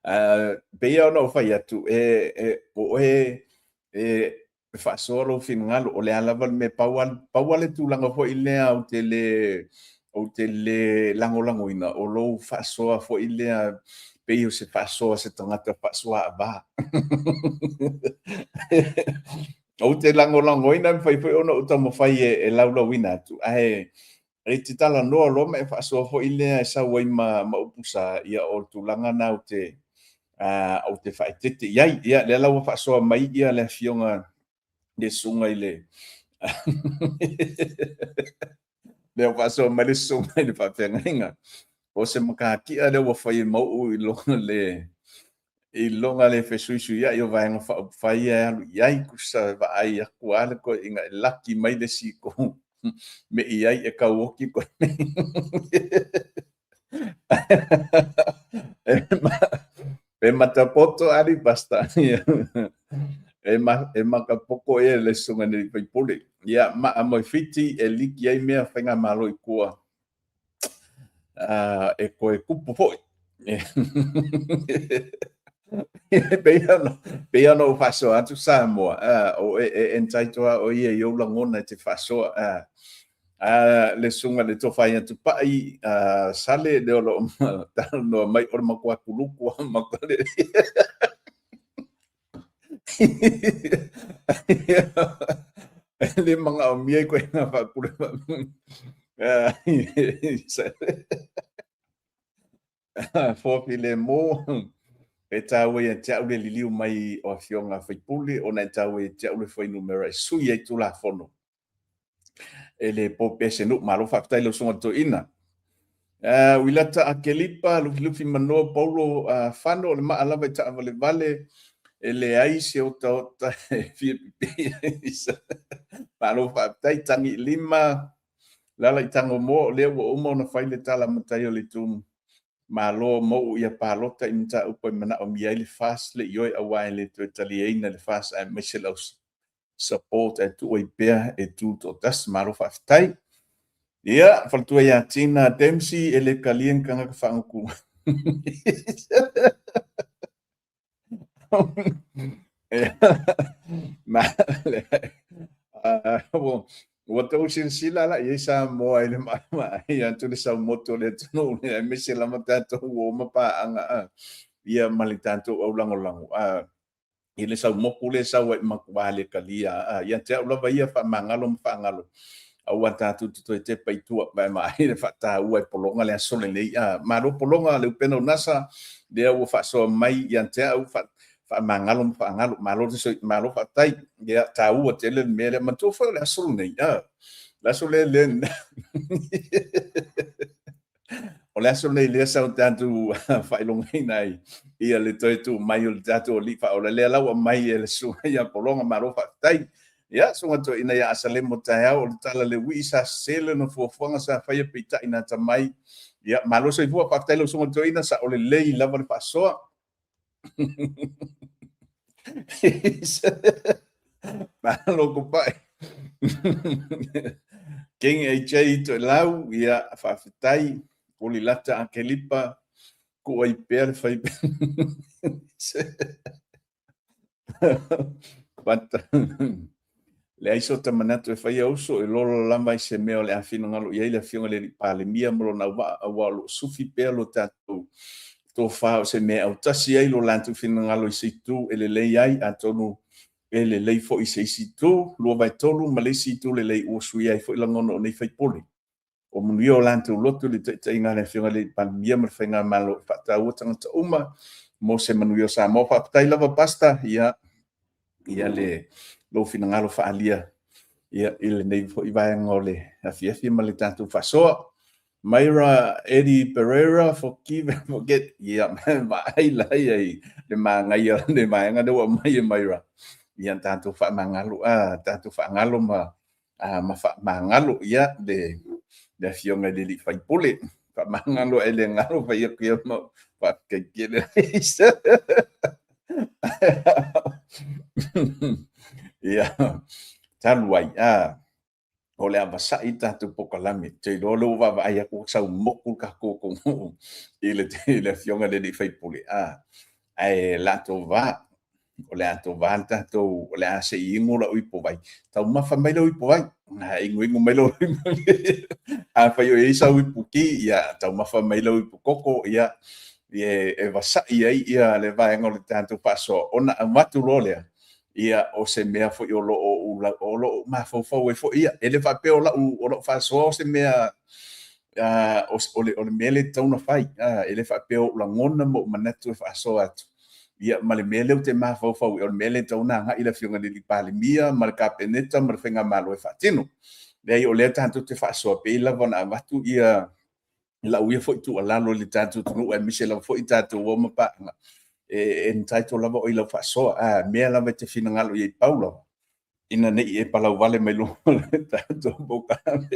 Pei ona ou fai atu, o oe e faasoa lou finagalo, o le a lava le mea, pau lava le tulaga foi lea ou te le lagolagoina, o lou faasoa foi lea pei o se faasoa a se tagata faasoa-ava. Ou te lagolagoina, e mafai foi ona ou taumafai e laulauina atu, ae e te talanoa loa ma e faasoa foi lea e sau ai ma upu sa, ia o le tulaga lena ou te faaeteete i ai. Ia, lea la ua faasoa mai le afioga le susuga i le lea ua faasoa mai le susuga i le faafeagaiga. O se matatia lea ua fai e Mauu i loga le fesuisuiai o Vaega Faaupufai e alu i ai, tusa vaai atu lava le toeaina e laki mai le isi itu me i ai e tauoti koe. E matapoto ali pasta. E matapoto ia le susuga i le faipule. Ia maa mo Fiti e liki ai mea faigamalo i tua e toe tupu foi. Pei ona ou faasoa atu Samoa, o e entitle lava o ia i ou lagona e te faasoa. Le susuga i le Tofa ia Tupai Sale, lea o lo o talanoa mai, o le matua kuluku lava ma le e le manaomia i koe faapule. Fofi le mo e taua ia te au le liliu mai o afioga faipule, ona e taua ia te au le fuainumera e sui ai Tulafono e le po pea se nuu. Malo faafetai lau susuga toeaina. Uilata Akelipa, Lufilufi Manoa, Paulo Fano, o le maa lava i taavalevale, e leai se otaota e fia pipii. Malo faafetai. Tagi lima, lala i Tagomoa, o lea ua uma ona fai le tala matai o le itu malo mou ia palota i mataupu e manaomia ai le FAST le ioe, aua e le toe taliaina le FAST aemaise lau support e tuu ai pea e tu toatasi. Malo faafetai. Ia, faletua ia Tina Dempsey, e le talia ni tagata faagutu. Ua tou silasila la i ai Samoa i le vaai atu le saumotu o le atunuu lea, aemaise lava tatou uo ma paaga ia ma le tatou aulagolago i le saumotu lea e sau ai matua le talia. Ia te au lava ia, faamagalo ma faagalo, aua tatou te toe tepa i tua, vaai le faataua e Pologa le aso lenei. Malo Pologa, le upena o NASA, lea ua faasoa mai ia te au, faamagalo ma faagalo. Malo malo faafetai. Ia, taua tele le mea lea. Manatua foi o le aso lenei, le aso lea o le aso lenei lea sa o tatou faailogaina ai ia le toe tuu mai o le tatou alii faaola lea la ua aumai e le susuga ia Pologa. Malo faafetai. Ia, susuga toeaina ia Asalemo taeao, o le tala le uii sa sese lona fuafuaga sa faia peitai na ta mai. Ia, malo soifua, faafetai lau susuga toeaina, sa o lelei lava le faasoa. Malo kupai. King AJ Toelau, ia, faafetai. Olilata Akelipa, tuu ai pea le fai. But leai so ta manatu e faia uso e lolo lava i se mea o le a finagalo i ai le afioga i le alii Palemia ma lona auvaa, aua o lo o sufi pea lo tatou tofa o se mea e autasi ai lo latou finagalo i se itu e lelei ai, atonu e lelei foi i se isi itu, 2/3 ma le isi itu lelei ua suia ai foi lagona o nei faipule. O manuia o latou loto i le taitaiga a le afioga i le Palemia ma le faigamalo e faataua tagata uma mo se manuia o Samoa. Faafetai lava Pastor, ia le lou finagalo faaalia ia i lenei foi vaega o le afiafi ma le tatou faasoa. Myra Eddie Pereira, forgive and forget. Ia, vaai la ia i le magaia o le vaega lea ua aumai e Myra. Ia tatou faamagalo, tatou faagalo ma faamagalo ia le afioga i le alii faipule. Faamagalo e le galo fai atu ia ma faafetai tele. Ia, talu ai, o le a vasa'i tatou polokalame. Te iloa lea ua vaavaai atu ua sau moku le tatou atunuu i le afioga i le alii faipule. Ae latou va, o le a tou va le tatou, o le a se i inu lau ipovai, taumafa mai lau ipovai, a inuinu mai lau afai o i ai sau iputi, ia taumafa mai lau ipukoko, ia e vasa'i ai ia le vaega o le tatou faasoa, ona avatu loa lea, ia o se mea foi o lo o mafaufau ai foi ia. E le faapea o lau faasoa o se mea o le mea lea e tatau ona fai, e le faapea o ou lagona ma ou manatu e faasoa atu, ia ma le mea lea ou te mafaufau o le mea lea e tatau ona agai le Afioga i le Palemia ma le Kapeneta ma le Faigamalo e faatino. Leai, o lea tatou te faasoa, pei lava ona avatu ia lau ia foi tuualalo i le tatou atunuu aemaise lava foi tatou o ma paaga, e entitle lava oe i lau faasoa. A mea lava e te finagalo i ai, pau lava, ina ne i e palauvale mai luga o le tatou polokalame.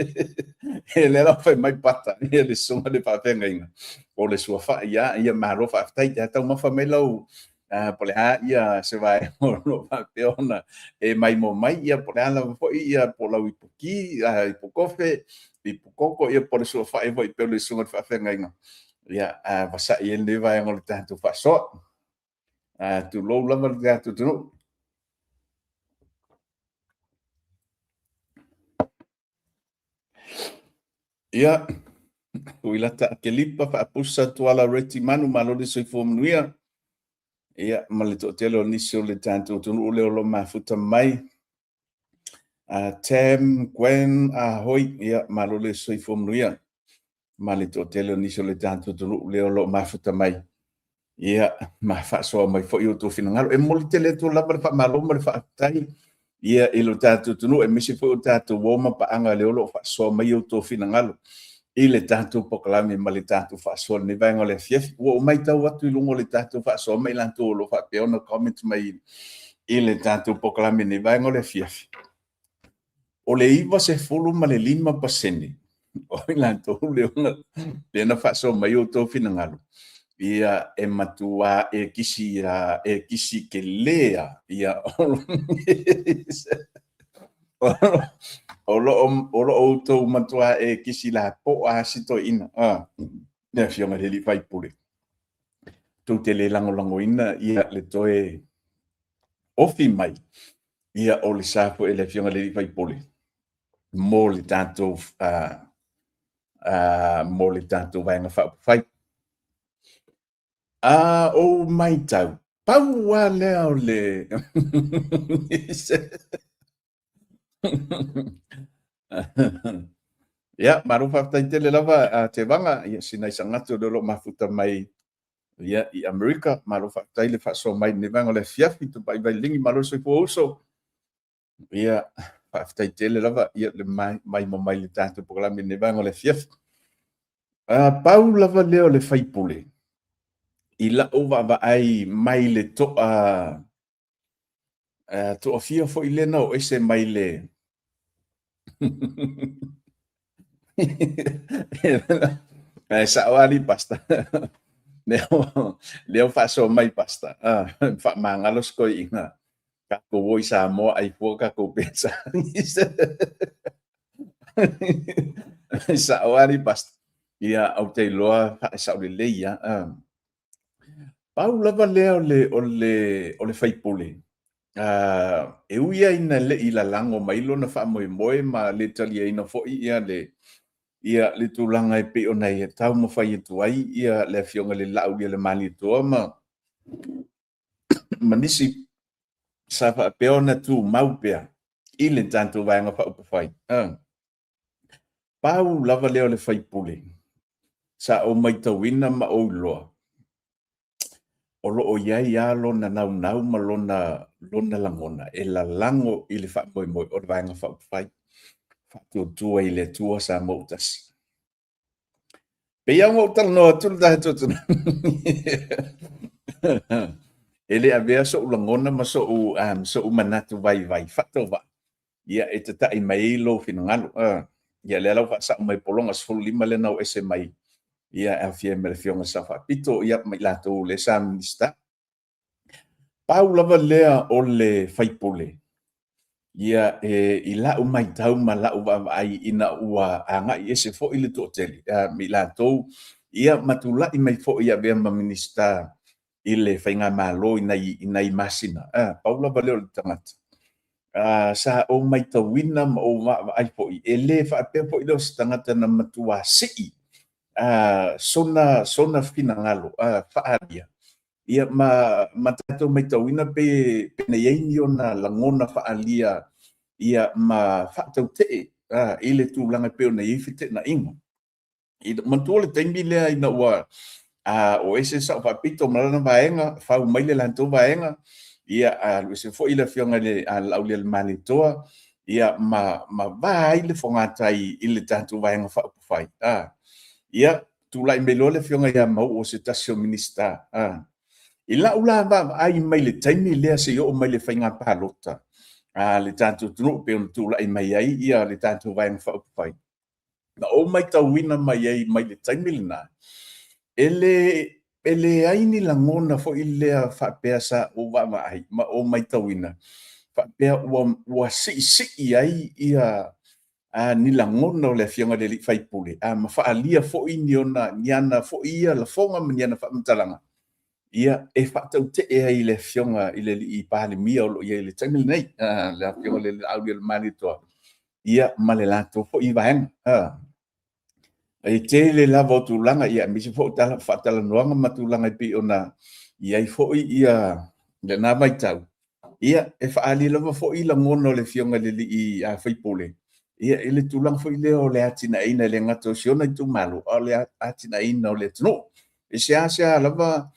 Ia lea la ua fai mai Pata, ia le susuga i le faafeagaiga, o le suafa ia, ia malo faafetai. Ia taumafa mai lau, po o le a ia se vaega o lo o faapea ona e maimoa mai, ia po o le a lava foi ia po o lau iputi, ipukofe, ipukoko, ia po o le suafa foi pei o le susuga i le faafeagaiga, ia vasa'i ai lenei vaega o le tatou faasoa. Tulou lava le tatou atunuu. Ia, Uilata Akelipa, Faapusa, Tuala Reti Manu, malo le soifua manuia. Ia, ma le toatele o nisi o le tatou atunuu lea o lo o mafuta mai. Tam, Gwen, Ahoi, ia, malo le soifua manuia. Ma le toatele o nisi o le tatou atunuu lea o lo o mafuta mai. Ia, ma faasoa mai foi outou finagalo. E momoli tele atu lava le faamalo ma le faafetai ia i lo tatou atunuu, aemaise foi o tatou uo ma paaga lea o lo o faasoa mai outou finagalo i le tatou polokalame ma le tatou faasoa i lenei vaega o le afiafi. Ua ou matau atu i luga o le tatou faasoa ma i latou o lo o faapea ona comment mai i le tatou polokalame i lenei vaega o le afiafi. O le 95% o i latou lea na faasoa mai outou finagalo, ia e matua e kisi e kisi tele lava, ia o lo o outou matua e kisi lapoa lava si toeaina, le Afioga i le sui usufono. Tou te le lagolagoina ia le toe ofi mai ia o le sa foi e le Afioga i le sui usufono mo le tatou mo le tatou Vaega Faaupufai. A ou matau, pau lava lea o le Ia, malo faafetai tele lava a Tevaga, ia si nai sagatu o lea o lo o mafuta mai ia i Amerika. Malo faafetai le faasoa mai i lenei vaega o le afiafi, Tupai Vailigi, malo le soifua uso. Ia, faafetai tele lava ia le maimoa mai le tatou polokalame i lenei vaega o le afiafi. Pau lava lea o le faipule i lau vaavaai mai le toa toafia foi lea na oo ese mai le Ae sao lava pasta. Lea ua faasoa mai pasta. Faamagalo si toeaina. Tatou o i Samoa ai fua tatou pesa. Sao lava pasta. Ia, ou te iloa faasao lelei lava. Pau lava lea o le sui usufono, e ui lava ina le i lalago mai lona faamoemoe ma le taliaina foi le tulaga e pei ona e taumafai atu ai le Afioga i le Laaulialemalietoa ma nisi sa faapea ona tumau pea i le tatou Vaega Faaupufai. Pau lava lea o le sui usufono sa ou matauina ma ou iloa, o lo o i ai lava lona naunau ma lona lagona e lalago i le faamoemoe o le Vaega Faaupufai, Faatuatua i le Atua Samoa ua Tasi. Pei lava ona ou talanoa atu le tatou atunuu, e le avea so'u lagona ma so'u manatu vaivai faatauvaa, ia e tata'i mai ai lou finagalo. Ia lea la ua faasa'o mai e Pologa 15 lea na o ese mai, ia e aofia ai ma le Afioga i le Sao Faapito, ia ma i latou lea sa Minisita. Pau lava lea o le sui usufono, ia e, i lau matau ma lau vaavaai ina ua agai ese foi le toatele ma i latou, ia ma tulai mai foi e avea ma Minisita. i le faigamalo i nai masina, pau lava lea o le tagata sa ou matauina ma ou vaavaai foi, e le faapea foi lea o se tagata na matua sii sona finagalo faaalia, ia ma tatou matauina pe na i ai ni ona lagona faaalia ia ma faatautee i le tulaga e pei ona i ai feteenaiga. Manatua le taimi lea ina ua o ese le Sao Faapito ma lana vaega, fau mai le latou vaega, ia alu ese foi le Afioga i le Laaulialemalietoa, ia ma va ai le fogatai i le tatou Vaega Faaupufai. Ia, tulai mai loa le Afioga ia Mauu o se tasi o Minisita. I lau la vaavaai mai le taimi lea seia oo mai i le faiga palota a le tatou atunuu pei ona tulai mai ai le tatou Vaega Faaupufai, na ou matauina mai ai mai le taimi lena, e leai ni lagona foi lea faapea sa ou vaavaai ma ou matauina faapea ua siisii ai ni lagona o le Afioga i le sui usufono ma faaalia foi ni ana foi ia lafoga ma ni ana faamatalaga e faatautee ai i le Afioga i le Palemia o lo o i ai i le taimi lenei, le Afioga i le Laaulialemalietoa ma le latou foi vaega. E tele lava o tulaga, aemaise foi o faatalanoaga ma tulaga e pei ona i ai foi lena vaitau, ia, e faaali lava foi lagona o le Afioga i le sui usufono i le tulaga foi lea o le atinaeina e le gata o si ona itumalo, a o le atinaeina o le atunuu. E seasea lava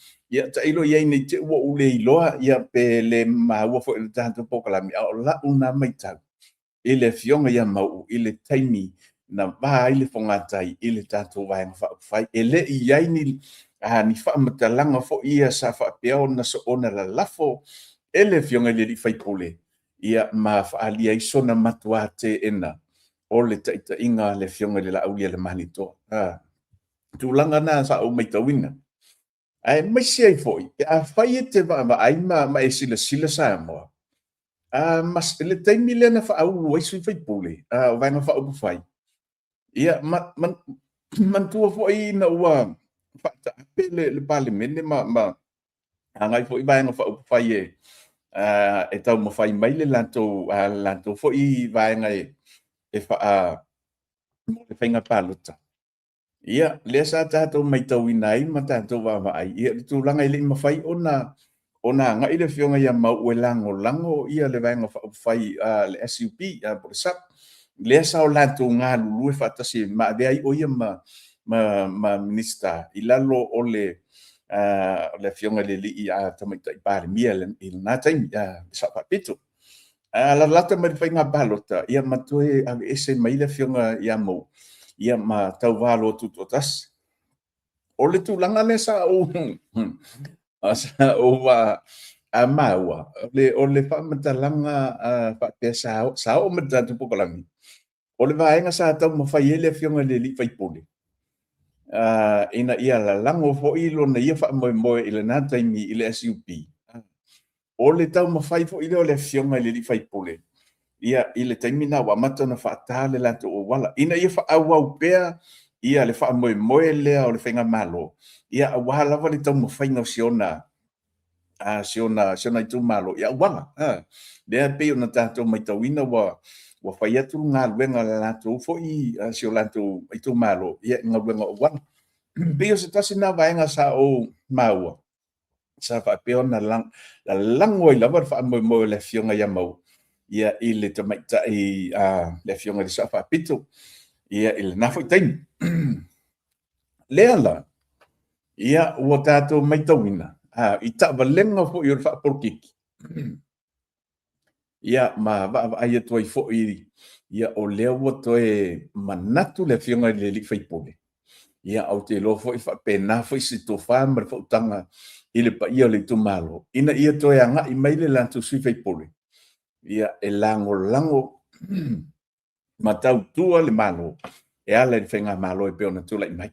tailo i ai ne i te i ua ou le iloa pe le maua foi i le tatou polokalame, a o lau lena matau i le Afioga ia Mauu i le taimi na va ai le fogatai i le tatou Vaega Faaupufai. E le i i ai ni faamatalaga foi ia sa faapea ona lalafo e le Afioga i le sui usufono ma faaalia ai sona matua teena o le taitaiga a le Afioga i le Laaulialemalietoa. O tulaga na sa ou matauina, aemaise ai foi pe afai e te vaavaai ma e silasila Samoa, i le taimi lea na faaulu ai sui usufono o Vaega Faaupufai, ia manatua foi ina ua faataape le Palemene ma agai foi Vaega Faaupufai e taumafai mai le latou foi vaega mo le faiga palota. Ia, lea sa tatou matauina ai ma tatou vaavaai i le tulaga e le i mafai ona agai le Afioga ia Mauu e lagolago le Vaega Faaupufai a le SUP po o le SUPP, lea sa latou galulue faatasi ma avea ai o ia ma Minisita i lalo o le Afioga i le Tamaitai Palemia i lena taimi, le Sao Faapito. Ae latalata mai i le faiga palota, ia ma toe aveese mai le Afioga ia Mauu ma tauva loa tutoatasi. O le tulaga lea sa ou maua, o le faamatalaga faapea sa oo mai i le tatou polokalame, o le vaega sa taumafai ai le Afioga i le sui usufono ina ia lalago foi lona ia faamoemoe i lena taimi i le SUP, o le taumafai foi lea o le Afioga i le sui usufono i le taimi lena ua amata ona faata le latou auala, ina ia faaauau pea le faamoemoe lea o le faigamalo, aua lava le taumafaiga o si ona itumalo i auala. Lea e pei ona tatou matauina ua fai atu le galuega a le latou foi, si o latou itumalo i galuega o auala. E pei o se tasi lena vaega sa ou maua sa faapea ona lalago ai lava le faamoemoe o le Afioga ia Mauu i le tamaitai, le Afioga i le Sao Faapito i lena foi taimi. Lea la, ua tatou matauina i taavalega foi o le faapolokiki, ma vaavaai atu ai foi, o lea ua toe manatu le Afioga i le sui usufono, ou te iloa foi e faapena foi se tofa ma le faautaga i le paia o le itumalo, ina ia toe agai mai le latou sui usufono e lagolago ma tautua le Malo e ala i le faigamalo e pei ona tulai mai.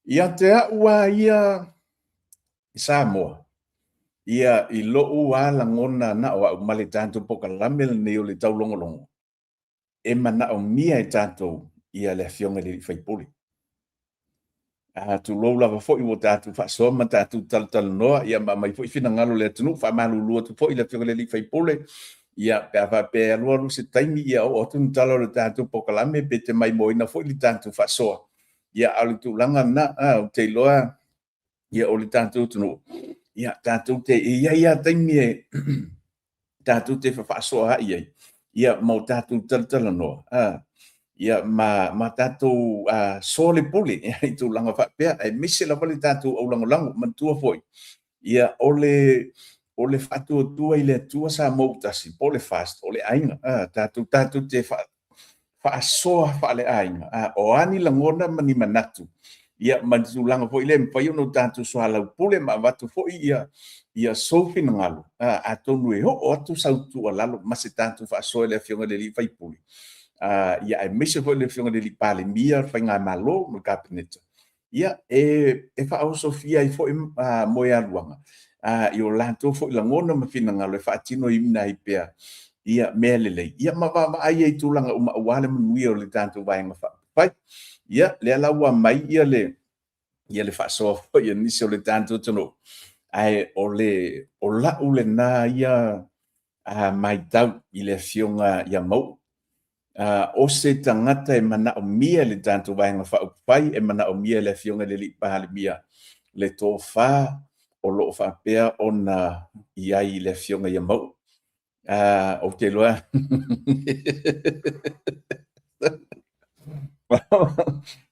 Ia te au lava ia Samoa, i lou lava lagona na o au ma le tatou polokalame lenei o le taulogologo, e manaomia e tatou le Afioga i le sui usufono. Tulou lava foi ua tatou faasoa ma tatou talatalanoa, ia ma aumai foi finagalo o le atunuu. Faamalulu atu foi i le Afioga i le sui usufono, ia pe a faapea e alu alu se taimi, ia oo atu ni tala o le tatou polokalame pe te maimoaina foi le tatou faasoa. Ia a o le tulaga lena, ou te iloa ia o le tatou atunuu, ia tatou te, e i ai lava taimi e tatou te fefaasoaai ai, ia ma o tatou talatalanoa, ia ma tatou soalepule i tulaga faapea, aemaise lava le tatou aulagolago. Manatua foi, ia o le faatuatua i le Atua Samoa ua tasi, po o le FAST, o le aiga. Tatou te faasoa faaleaiga, a o a ni lagona ma ni manatu, ia ma le tulaga foi lea e mafai ona tatou soalaupule ma avatu foi sou finagalo, atonu e oo atu sau tuualalo ma se tatou faasoa i le Afioga i le sui usufono, aemaise foi le Afioga i le Palemia, le faigamalo ma le Kapeneta, ia e faaosofia ai foi moegaluaga i o latou foi lagona ma finagalo e faatinoina ai pea mea lelei, ia ma vaavaai ai i tulaga uma aua le manuia o le tatou Vaega Faaupufai. Ia, lea la ua aumai le faasoa foi a nisi o le tatou atunuu, ae o lau lena ia matau i le Afioga ia Mauu. O se tagata e manaomia e le tatou Vaega Faaupufai, e manaomia e le Afioga i le Palemia le tofa o lo o faapea ona i ai i le Afioga ia Mauu. Ou te iloa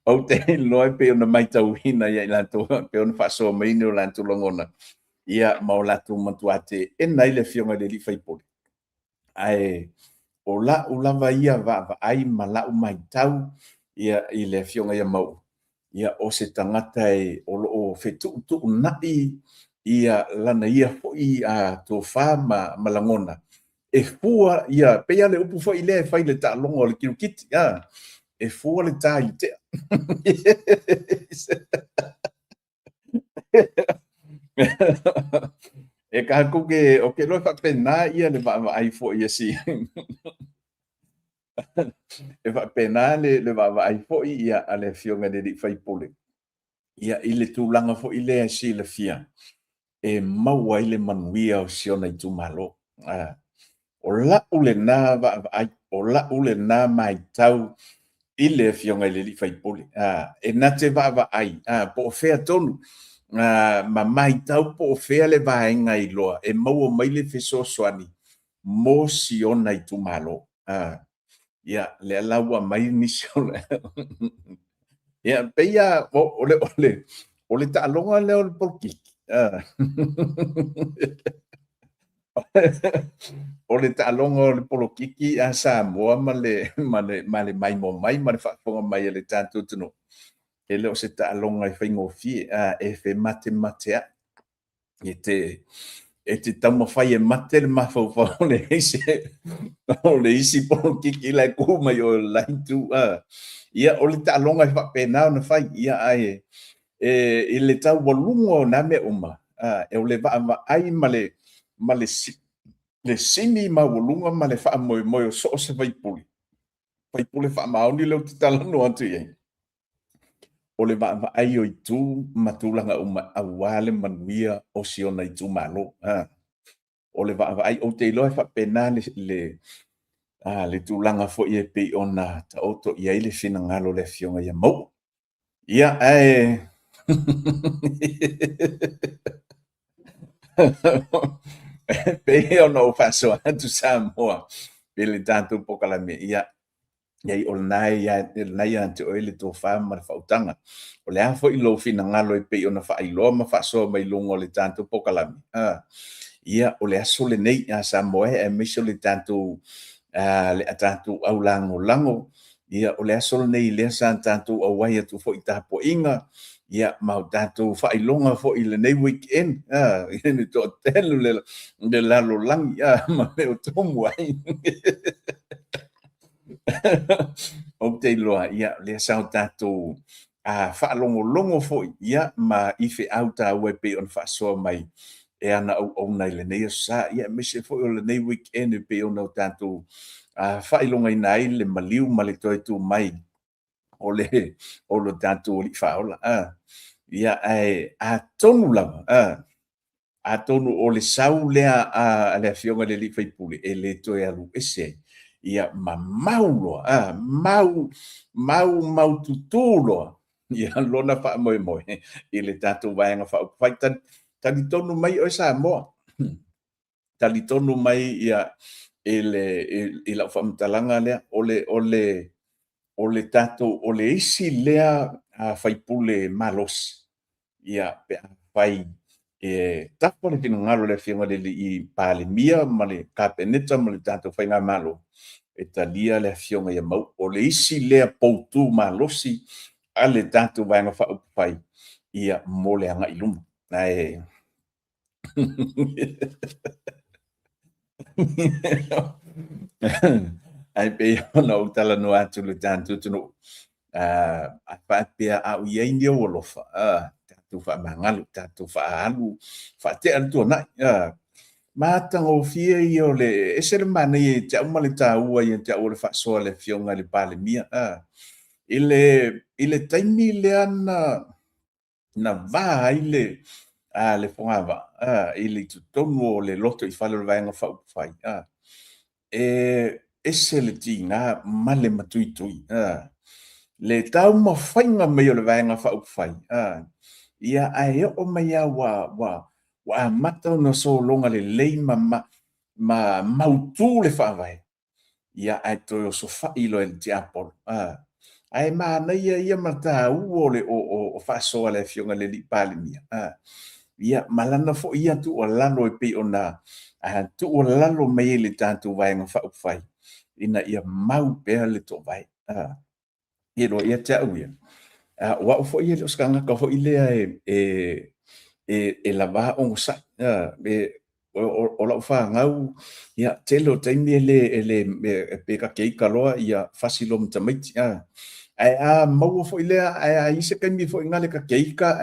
ou te iloa e pei ona matauina ia i latou e pei ona faasoa mai ni o latou lagona, ia ma o latou matua teena ai le Afioga i le sui usufono. Ae o lau lava ia vaavaai ma lau matau ia i le Afioga ia Mauu, ia o se tagata o lo o fetuutuunai ia lana ia foi tofa ma lagona e fua ia, pei lava le upu foi lea e fai i le taaloga o le kirikiti, e fua le ta i le tea. E tatou te, ou te iloa e faapena ia le vaavaai foi a si e faapena le vaavaai foi ia a le Afioga i le sui usufono ia i le tulaga foi lea e silafia e maua ai le manuia o si ona itumalo. O lau lena vaavaai, o lau lena matau i le Afioga i le sui usufono. E na te vaavaai po o fea tonu ma matau po o fea le vaega iloa e maua mai le fesoasoani mo si ona itumalo. Ia, lea la ua aumai nisi o le ia pei lava o le taaloga lea o le polokiki, o le taaloga o le polokiki a Samoa ma le maimoa mai ma le faafofoga mai a le tatou atunuu, e le o se taaloga e faigofie, e fematemateai. E te taumafai e mate le mafaufau o le isi, o le isi polokiki la e tu mai o le la itu. Ia, o le taaloga e faapena ona fai. Ia, ae i le taualuga o na mea uma, o le vaavaai ma le sini maualuga ma le faamoemoe o so o se sui usufono, sui usufono faamaoni lea ou te talanoa atu i ai, o le vaavaai o itu ma tulaga uma aua le manuia o si ona itumalo. O le vaavaai, ou te iloa e faapena le tulaga foi e pei ona taoto i ai le finagalo o le Afioga ia Mauu. Ia, ae pei ona ou faasoa atu Samoa i le tatou polokalame, ia, o lena ia te oe le tofa ma le faautaga. O le a foi lou finagalo e pei ona faailoa ma faasoa mai luga o le tatou polokalame, ia, o le aso lenei a Samoa e, aemaise o le tatou aulagolago, ia, o le aso lenei lea sa tatou auai atu foi i tapuaiga, ia, ma o tatou faailoga foi i lenei weekend, i le toatele o le lalolagi, ma mea o tumu ai. Ou te iloa, ia, lea sa o tatou faalogologo foi, ia, ma i feau taua e pei ona faasoa mai e ana auauna i lenei aso sa, ia, aemaise foi o lenei weekend e pei ona o tatou faailogaina ai le maliu ma le toe tu mai o le o lo tatou Alii Faaola. Ia, ae atonu lava, atonu o le sau lea a le Afioga i le alii faipule e le toe alu ese ai, ia ma mau loa, mau, mau, maututu loa ia lona faamoemoe i le tatou Vaega Faaupufai. Talitonu mai oe Samoa, talitonu mai ia i le i lau faamatalaga lea, o le o le o le tatou o le isi lea faipule malosi ia pe afai e tafa le finagalo o le Afioga i le Palemia ma le Kapeneta ma le tatou faigamalo e talia le Afioga ia Mauu. O le isi lea poutu malosi a le tatou Vaega Faaupufai ia mo le agai i luma. Ae Ae pei ona ou talanoa atu i le tatou atunuu, a faapea a o i ai ni ou alofa, tatou faamagalo, tatou faaalu, faatea le tuanai. Matagofie ia o le ese le manaia ia te au ma le taua ia te au o le faasoa a le Afioga i le Palemia. I le taimi lea na na va ai le a le fogavaa i le totonu o le lotoifale o le Vaega Faaupufai, e ese le tiga ma le matuitui. Le taumafaiga mai o le Vaega Faaupufai, ia ae oo mai lava ua amata ona sologa lelei ma mautu le faavae, ia ae toe osofai loa e le tiapolo. Ae manaia ia ma taua o le o faasoa a le Afioga i le Palemia, ia ma lana foi ia tuualalo e pei ona tuualalo mai ai i le tatou Vaega Faaupufai ina ia mau pea le toovae. E iloa ia te au ia, o au foi e le o se tagata foi lea e lava onosai. O lau fanau, ia, tele o taimi e le, e le, pe ta te ita loa, ia fasi loa ma tamaiti. Ae a maua foi lea, ae a i ai se taimi foi lea ta te ita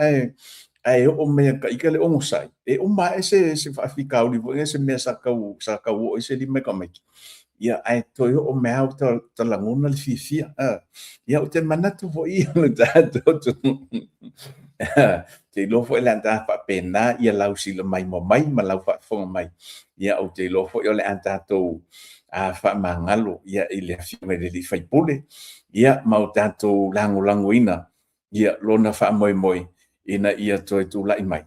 ae oo mai ia ta ita le onosai, e uma ae se faafitauli foi lea, se mea sa tau oo i ai se lima i tamaiti, ia ae toe oo mai lava ta lagona le fiafia. Ia ou te manatu foi o le tatou atunuu, ou te iloa foi o le a ta faapena ia lau silamaimoa mai ma lau faafofoga mai, ia ou te iloa foi o le a tatou faamagalo i le Afioga i le sui usufono, ia ma o tatou lagolagoina lona faamoemoe ina ia toe tulai mai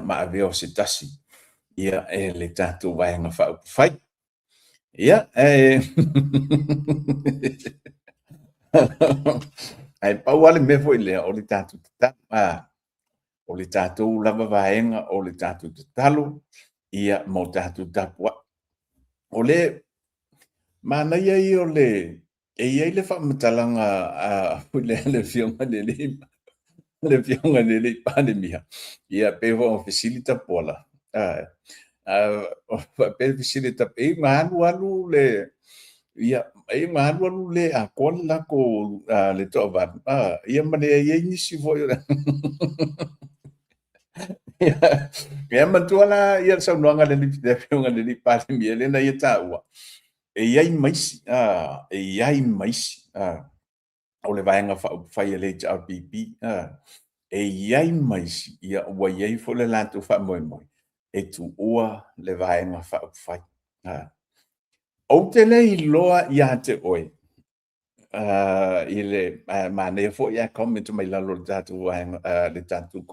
ma avea o se tasi e le tatou Vaega Faaupufai. Ia, ae pau lava le mea foi lea, o le tatou tatalo, o le tatou lava vaega o le tatou tatalo, ia ma o tatou tapuai. O le manaia ia o le E i ai le faamatalaga a le Afioga i le le Afioga i le Palemia, ia pei foi ona fesili Tapuala, faapea le fesili a Tapuala, e na alu alu le, ia, e na alu alu le atoa le latou le toavalu, ia ma leai ai nisi foi o le Ia manatua la ia le saunoaga a le Afioga i le Palemia lea na ia taua, e i ai ma isi, e i ai ma isi o le Vaega Faaupufai a le HRPP, e i ai ma isi, ia ua i ai foi le latou faamoemoe e tuua le Vaega Faaupufai. Ou te le iloa ia te oe, i le manaia foi ae comment mai lalo o le tatou vaega, le tatou,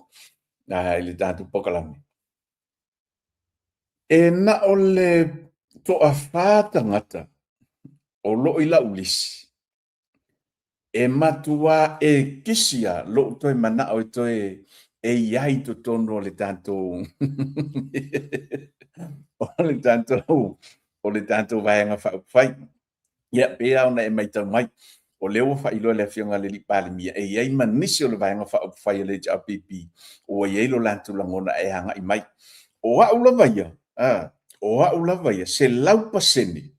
i le tatou polokalame. E na o le toafa tagata o lo o i lau lisi e matuā ekisi lava lou toe manao e toe e i ai i totonu o le tatou o le tatou o le tatou Vaega Faaupufai. Ia, pei lava ona e matau mai, o lea ua faailoa e le Afioga i le Palemia, e i ai ma nisi o le Vaega Faaupufai a le HRPP ua i ai lo latou lagona e agai mai. O au lava ia, o au lava ia, 100%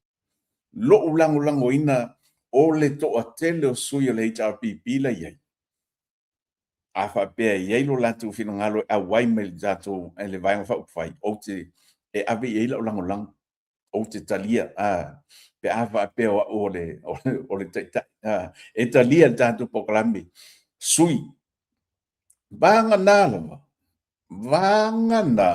lou lagolagoina o le toatele o sui o le HRPP la e i ai, a faapea e i ai lo latou finagalo e auai mai i le tatou i le Vaega Faaupufai, ou te e ave i ai lau lagolago. Ou te talia, a, pe a faapea o au o le taitai, a, e talia le tatou polokalame, sui. Vagana lava, vagana,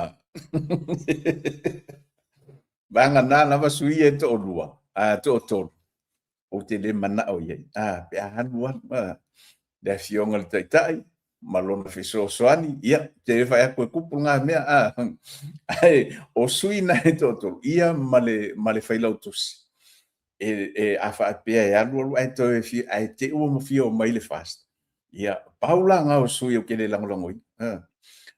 vagana lava sui e toalua, a, toatolu, ou te le manao i ai, a, pe a alu alu, a, le Afioga i le Taitai ma lona fesoasoani, ia, te le fai atu e tupu lena mea, a, ae o sui na e toatolu, ia ma le failautusi, e, a faapea e alu alu ae toe fia, ae te i ua fia omai le FAST, ia, pau la na o sui ou te le lagolagoina.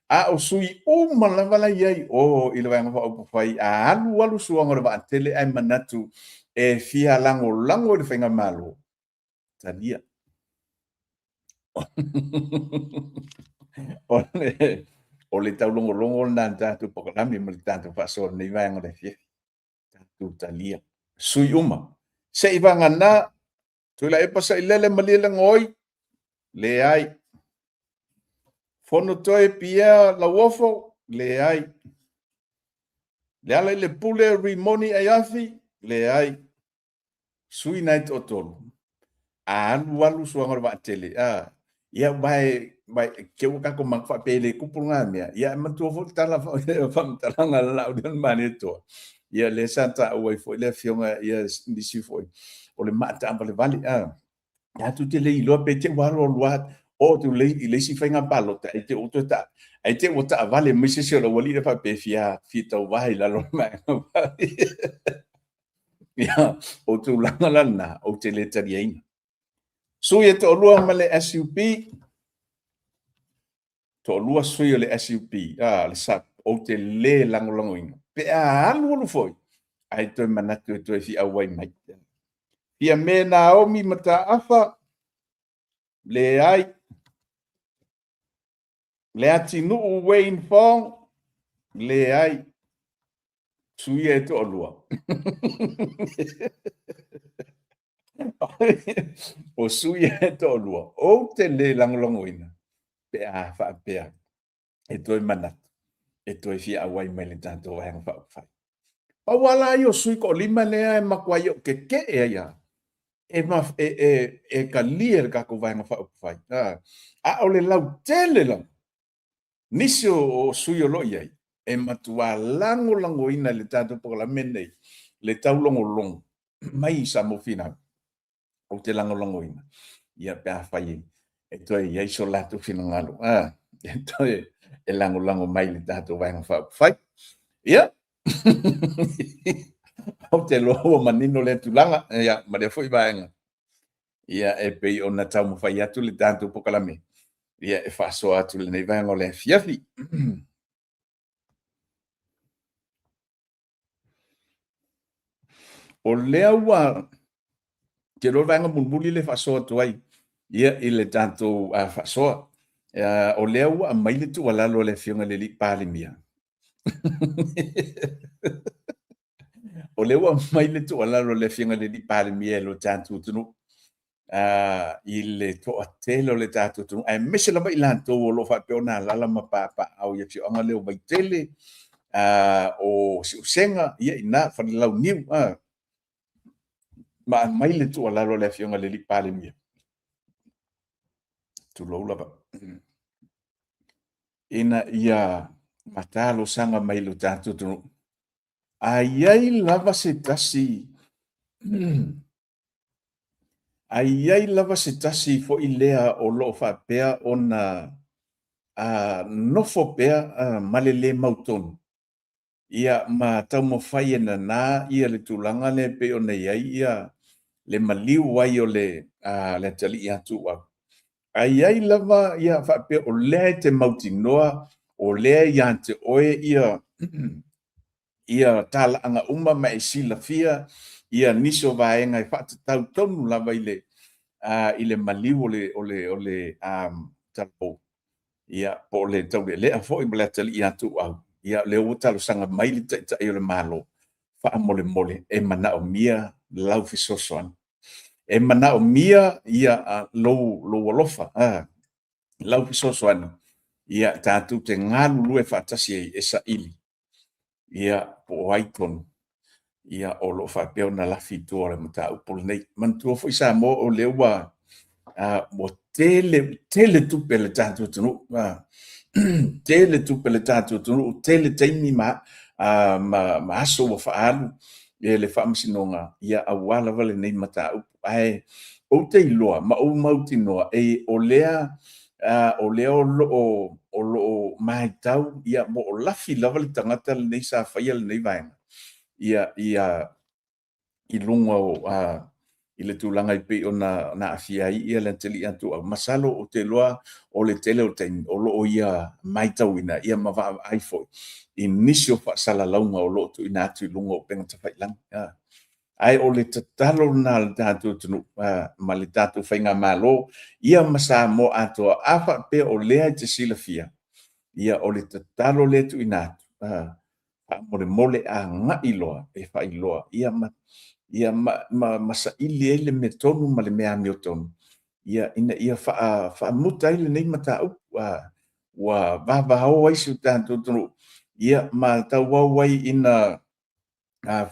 A o sui uma lava la i ai o i le Vaega Faaupufai, a alu alu suaga o le vaatele ae manatu e fia lagolago i le faigamalo, talia. O le taulogologo lena i le tatou polokalame ma le tatou faasoa i lenei vaega o le afiafi. Tatou talia. Sui uma. Se i vagana Tuilaepa Sailele Malielegaoi, leai. Fonotoe Pierre Lauofo, leai. Lealailepule Rimoni Aiafi, leai. Sui na e toatolu. A alu alu suaga o le vaatele, a, ia vae, vae, ke ua tatou manatu faapea e le tupu lena mea, ia e manatua foi le tala faamatalaga a le Laaulialemalietoa, ia lea sa taua ai foi le afioga ia nisi foi o le maa taavalevale, a, tatou te le iloa pe te i ua alu alu lava oo atu i le isi faiga palota ae te i ua toe taa, ae te i ua taavale mai se isi o le aualii lea faapea e fia fia tauva i lalo o le vaega. Ia, o tulaga la lena, ou te le taliaina. Sui e toalua ma le SUP, toalua sui o le SUP, a, le SUP, ou te le lagolagoina. Pe a alu alu foi, ae toe manatu e toe fia auai mai. Fiame Naomi Mataafa, leai. Leatinuu Wayne Fong, leai. Suia e toalua. O sui e toalua, ou te le lagolagoina pe a faapea e toe manatu e toe fia auai mai le tatou Vaega Faaupufai. Pau lava la ia o sui toalima lea e matuai ou tetee ai lava, e, e, e, e talia le tatou Vaega Faaupufai. A o le lautele lava, nisi o sui o lo o i ai, e matua lagolagoina i le tatou polokalame lenei le taulogologo mai i Samoa Finau. Ou te lagolagoina, ia pe afai e toe i ai so latou finagalo, a, e toe e lagolago mai i le tatou Vaega Faaupufai. Ia, ou te iloa ua manino lea tulaga, ia, ma lea foi vaega. Ia, e pei ona taumafai atu le tatou polokalame, ia, e faasoa atu i lenei vaega o le afiafi. O lea ua te iloa le vaega mulimuli lea e faasoa atu ai ia i le tatou faasoa. O lea ua aumai le tuualalo a le Afioga i le alii Palemia. O lea ua aumai le tuualalo a le Afioga i le alii Palemia i lo tatou atunuu i le toatele o le tatou atunuu, aemaise lava i latou o lo o faapea ona alaala ma papaaao i afioaga lea o Vaitele, o Siusega, ia i ina, Falelauniu, ma aumai le tuualalo a le Afioga i le alii Palemia, tulou lava, ina ia talosaga mai i lo tatou atunuu, a i ai lava se tasi A i ai lava se tasi foi lea o lo o faapea ona nofo pea ma le le mautonu, ia ma taumafai e nana ia le tulaga lea e pei ona i ai ia le maliu ai o le atalii ia Tuuau. A i ai lava ia faapea o lea e te mautinoa o lea ia te oe ia ia talaaga uma ma e silafia ia nisi o vaega e faatatau tonu lava i le i le maliu o le o le o le talavou, ia po o le taulealea foi ma le atalii ia Tuuau, ia lea ua talosaga mai le Taitai o le Malo, faamolemole e manaomia lau fesoasoani. E manaomia ia lou lou alofa, lau fesoasoani, ia tatou te galulue faatasi ai e saili ia po o ai tonu. ia, o lo o faapea ona lafi i tua o le mataupu lenei. Manatua foi Samoa o lea ua ua tele tele tupe a le tatou atunuu, tele tupe a le tatou atunuu, tele taimi ma aso ua faaalu e le Faamasinoga, ia, aua lava lenei mataupu. Ae ou te iloa ma ou mautinoa, o lea o lo o matau po o lafi lava le tagata lenei sa faia lenei vaega, ia, i luga o i le tulaga e pei ona aafia ai le atalii ia Tuuau. Masalo ou te iloa o le tele o taimi o lo o ia matauina ma vaavaai foi i nisi o faasalalauga o lo o tuuina atu i luga o upega tafailagi. Ae o le tatalo lena a le tatou atunuu ma le tatou faigamalo ia ma Samoa atoa, a faapea o lea e te silafia, ia o le tatalo lea e tuuina atu, faamolemole agai loa e faailoa ma saili ai le mea tonu ma le mea amiotonu ina ia faamuta ai lenei mataupu ua vavao ai si o tatou atunuu ma tauau ai ina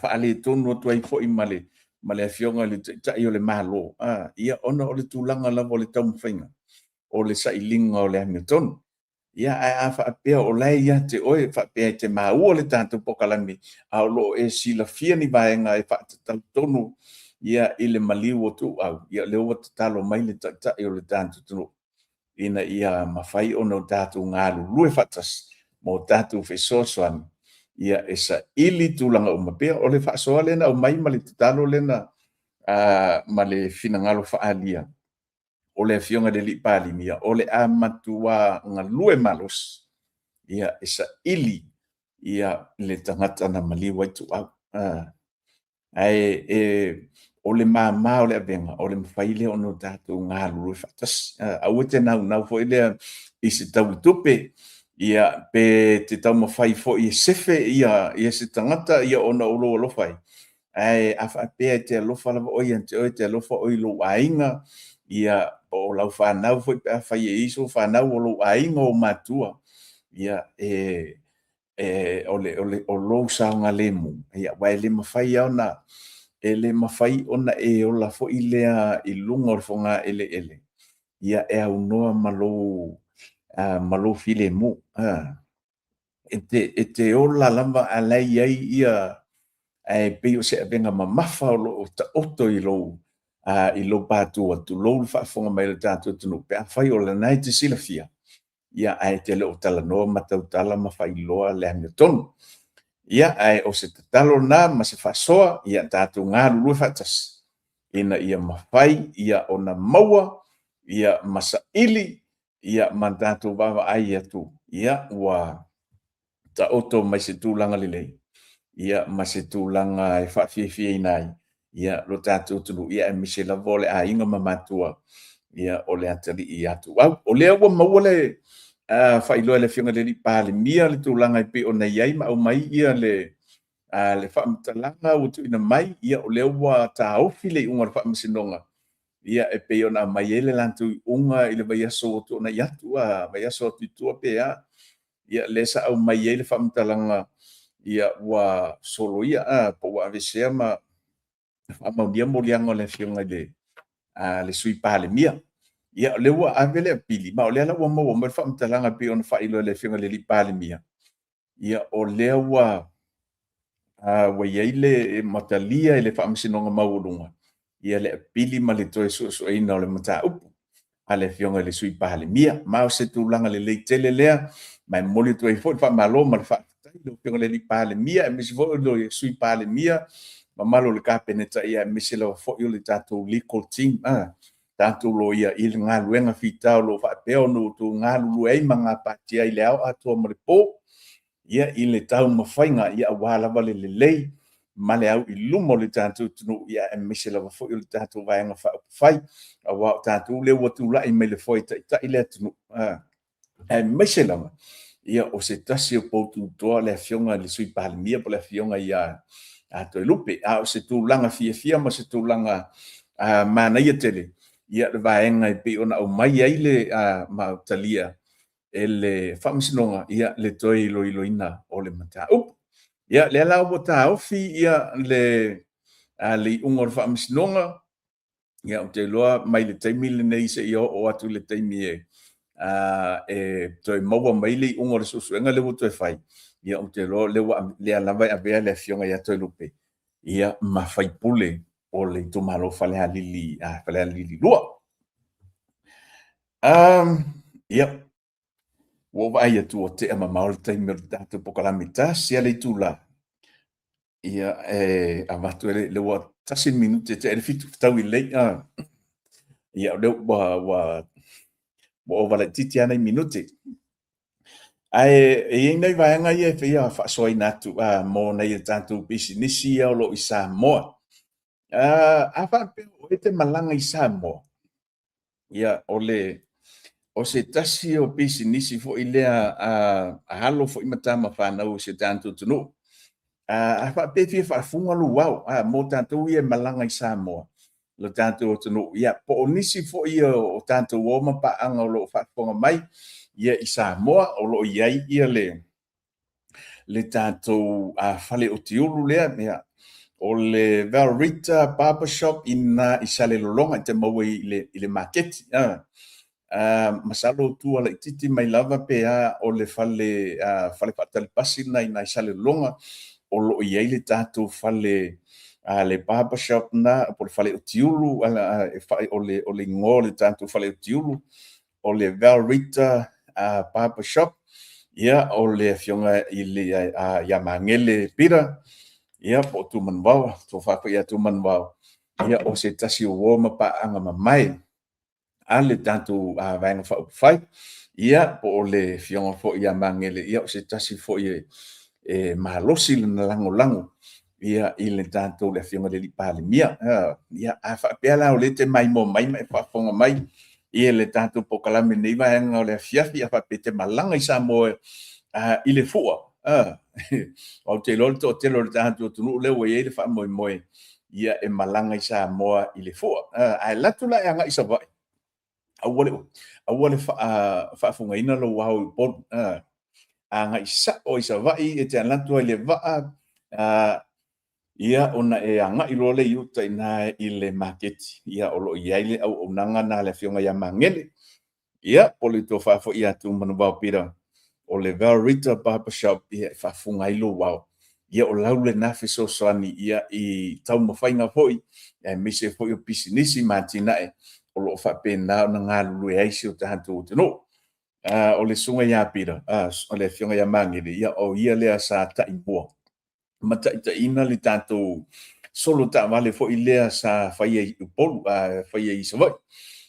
faaletonu atu ai foi ma le Afioga i le Taitai o le Malo, ona o le tulaga lava o le taumafaiga o le sailiga o le amiotonu. Ia, ae a faapea o la e ia te oe, faapea e te maua le tatou polokalame, a o lo o e silafia ni vaega e faatatau tonu i le maliu o Tuuau, ia o lea ua tatalo mai le Taitai o le tatou atunuu ina ia mafai ona tatou galulue faatasi ma o tatou fesoasoani e saili tulaga uma. Pei o le faasoa lea na aumai ma le tatalo lea ma le finagalo faaalia o le Afioga i le Palemia, o le a matua galue malosi e saili le tagata na maliu ai Tuuau. Ae o le mama o le avega, o le mafai lea ona tatou galulue faatasi. Aua e te naunau foi lea i se taui tupe, ia pe te taumafai foi e sefe se tagata ona o lou alofa ai, ae a faapea e te alofa lava oe ia te oe, e te alofa oe i lou aiga, ia po o lau fanau foi pe afai e i ai sou fanau, o lou aiga, o ou matua, ia o lou saogalemu, aua e le mafai lava ona, e le mafai ona e ola foi lea i luga o le fogaeleele e aunoa ma lou filemu. E te ola lava a o la e i ai ia, ae pei o se avega mamafa o lo o taoto i lou patu atu, tulou le faafofoga mai a le tatou atunuu, pe afai o lena e te silafia, ae e te le o talanoa ma tautala ma faailoa le amiotonu. Ia, ae o se tatalo lena ma se faasoa, ia tatou galulue faatasi ina ia mafai ona maua ma saili ma tatou vaavaai atu ua taoto mai se tulaga lelei ma se tulaga e faafiafiaina ai lo tatou atunuu, aemaise lava o le aiga ma matua o le atalii ia Tuuau. O lea ua maua le faailoa e le Afioga i le Palemia le tulaga e pei ona i ai ma aumai le faamatalaga ua tuuina mai, o lea ua taofi le iuga o le Faamasinoga e pei ona aumai ai le latou iuga i le vaiaso ua tuanai atu, vaiaso atu i tua pe a, lea sa aumai ai le faamatalaga ua soloia po ua aveesea ma faamaonia moliaga o le Afioga i le Sui Palemia. Ia, o lea ua ave le apili, ma o lea la ua maua mai le faamatalaga e pei ona faailoa e le Afioga i le Palemia, o lea ua i ai le talia e le Faamasinoga Maualuga le apili ma le toe suesueina o le mataupu a le Afioga i le Sui Palemia. Ma o se tulaga lelei tele lea, ma e momoli atu ai foi le faamalo ma le faafetai i lau Afioga i le Palemia, aemaise foi o le Sui Palemia, le mamalu o le Kapeneta, aemaise lava foi o le tatou legal team, tatou loia i le galuega fita o lo o faapea ona outou galulue ai ma gapatia ai i le ao atoa ma le po i le taumafaiga aua lava le lelei ma le au i luma o le tatou atunuu, aemaise lava foi o le tatou Vaega Faaupufai, aua o tatou lea ua tulai mai i le foe e taitai le atunuu, aemaise lava o se tasi o poutu toa le Afioga i le Sui Palemia po o le Afioga ia Toelupe. A o se tulaga fiafia ma se tulaga manaia tele le vaega e pei ona aumai ai ma talia e le Faamasinoga le toe iloiloina o le mataupu. Ia, lea la ua taofi ia le le iuga o le Faamasinoga, ia ou te iloa mai le taimi lenei seia oo atu i le taimi e e toe maua mai le iuga o le suesuega lea ua toe fai, ia ou te iloa lea ua lea lava e avea le Afioga ia Toelupe ia ma faipule o le itumalo Falealili Falealili 2. Ia, ua ou vaai atu ua tea mamao le taimi o le tatou polokalame, tasi lava le itula. Ia, e avatu ai le ua tasi le minute e tea ai le 7, fetaui lelei. Ia, o lea ua ua ua ova laitiiti lava nai minute. Ae e i ai nai vaega ia e fia faasoaina atu mo nai a tatou pisinisi ia o lo o i Samoa. A faapea o oe e te malaga i Samoa, ia, o le o se tasi o pisinisi foi lea a alo foi ma tama fanau o si o tatou atunuu. A faapea e fia faafuga lou ao, mo tatou ia e malaga i Samoa, lo tatou atunuu, ia, po o nisi foi o tatou uo ma paaga o lo o faafofoga mai ia i Samoa, o lo o i ai ia le le tatou fale otiulu lea, ia, o le Valrita Barber Shop i ina i Salelologa, e te maua i le, i le maketi. Masalo tua laitiiti mai lava pe a o le fale, fale faatali pasi lena i ina i Salelologa, o lo o i ai le tatou fale, le barber shop lena, po o le fale otiulu, o le, o le igoa o le tatou fale otiulu, o le Valrita Barber Shop, ia, o le afioga i le, ia Magele Peter, ia, po o Tumanuvao, tofa foi ia Tumanuvao, ia, o se tasi o uo ma paaga mamae a le tatou Vaega Faaupufai, ia, po o le afioga foi ia Magele, ia, o se tasi foi e, e malosi lana lagolago ia i le tatou le afioga i le Palemia. Ia, a faapea la o lea e te maimoa mai ma e faafofoga mai i le tatou polokalame i lenei vaega o le afiafi, a faapea e te malaga i Samoa i le fua, ou te iloa le toatele o le tatou atunuu lea ua i ai le faamoemoe ia e malaga i Samoa i le fua. Ae alu atu la e agai i Savaii, aua le, aua le faafugaina lou ao i Upolu. Agai sao i Savaii, e te alu atu ai i le vaa, ia ona e agai loa lea i uta i ina i le maketi, ia o lo o i ai le auaunaga lena a le Afioga ia Magele. Ia, po o le tofa foi ia Tumanuvao Peter, o le Valrita Barber Shop, ia e faafuga ai lou ao. Ia o lau lena fesoasoani ia i taumafaiga foi, aemaise foi o pisinisi ma atinae o lo o faapena ona galulue ai si o tatou atunuu. O le susuga ia Peter, o le afioga ia Magele, ia o ia lea sa taimua ma taitaiina le tatou solo taavale foi lea sa faia i Upolu, faia i Savaii.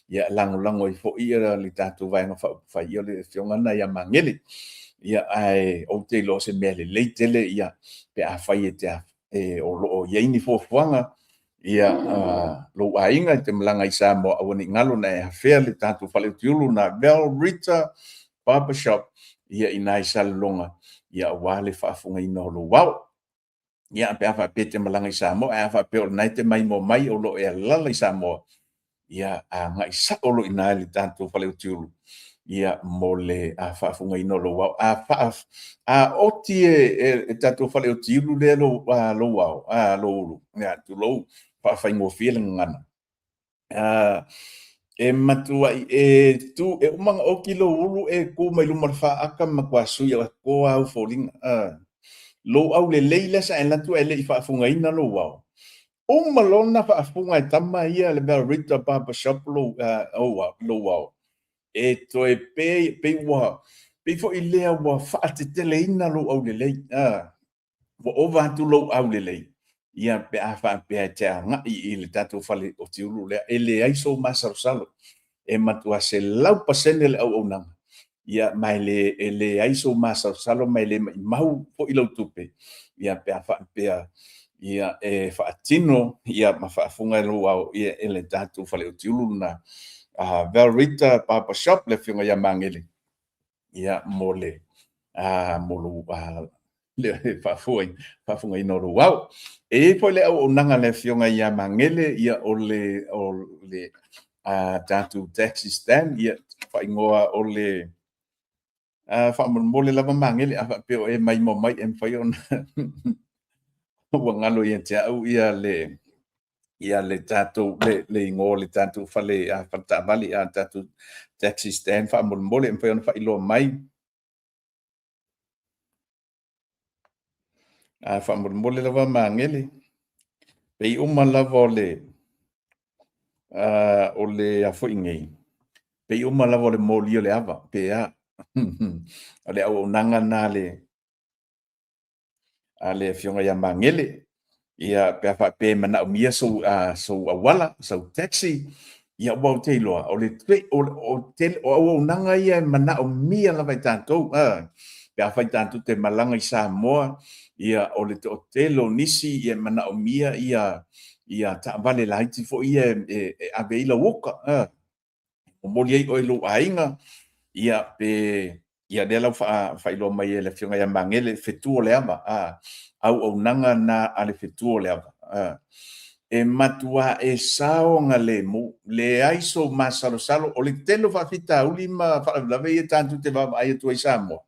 Ia lagolago ai foi ia le tatou Vaega Faaupufai, ia o le afioga lena ia Magele. Ia ae ou te iloa o se mea lelei tele ia pe afai e te e, o lo o i ai ni fuafuaga ia lou aiga e te malaga i Samoa, aua ne i galo na e afea le tatou fale utiulu na Valrita Barber Shop ia i ina i Salelologa, ia aua le faafofogaina o lou ao. Ia pe a faapea e te malaga i Samoa, ae a faapea o lena e te maimoa mai o lo o e alaala i Samoa, ia agai sao loa i ina i le tatou fale utiulu ia mo le faafofogaina o lou ao. A faa a oti e, e, e tatou fale utiulu lea lou, lou ao, lou ulu, ia, tulou, faafaigofie le gagana. E matuai e tu, e uma ona oti lou ulu e tu mai luma o le faata ma matua sui au e toa au foliga. Lou aulelei lea sa e alu atu ae le i faafugaina lou ao. Uma loa ona faafuga e tama ia le Valrita Barber Shop lou, lou ao. E toe pe, pei ua, pei foi lea ua faateteleina lou aulelei. Ua ova atu lou aulelei, ia pe a faapea e te agai i le tatou fale otiulu lea, e leai sou masalosalo, e matua 100% le auaunaga, ia ma e le, e leai sou masalosalo ma e le maumau foi lau tupe, ia pe a faapea ia e faatino ia ma faafuga e lou ao ia e le tatou fale otiulu lena. Valrita Barber Shop, le afioga ia Magele, ia mo le mo lou le faafugaina o lou ao. E i ai foi le auaunaga a le afioga ia Magele, ia o le, o le tatou taxi stand, ia faaigoa o le Faamolemole lava Magele, a faapea o e maimoa mai e mafai ona ua galo ia te au ia le ia le tatou le igoa o le tatou fale faletaavale, le tatou taxi stand faamolemole e mafai ona faailoa mai. Faamolemole lava Magele, pei uma lava o le o le a foi nei, pei uma lava o le moli o le ava, pe a. O le auaunaga lena a le Afioga ia Magele, ia pe a faapea e manaomia sou auala, sau taxi, ia aua ou te iloa, o auaunaga ia e manaomia lava e tatou, pe afai tatou te malaga i Samoa, ia o le toatele o nisi e manaomia taavale laiti foi ia e ave ai lau uka, momoli ai oe i lou aiga, ia pe ia lea la ua faailoa mai e le Afioga ia Magele, fetu o le ava, auaunaga lena a le fetu o le ava. E matuai saogalemu, leai sou masalosalo. O le tele o faafitauli ma faalavelave ia tatou te vaavaai atu ai i Samoa,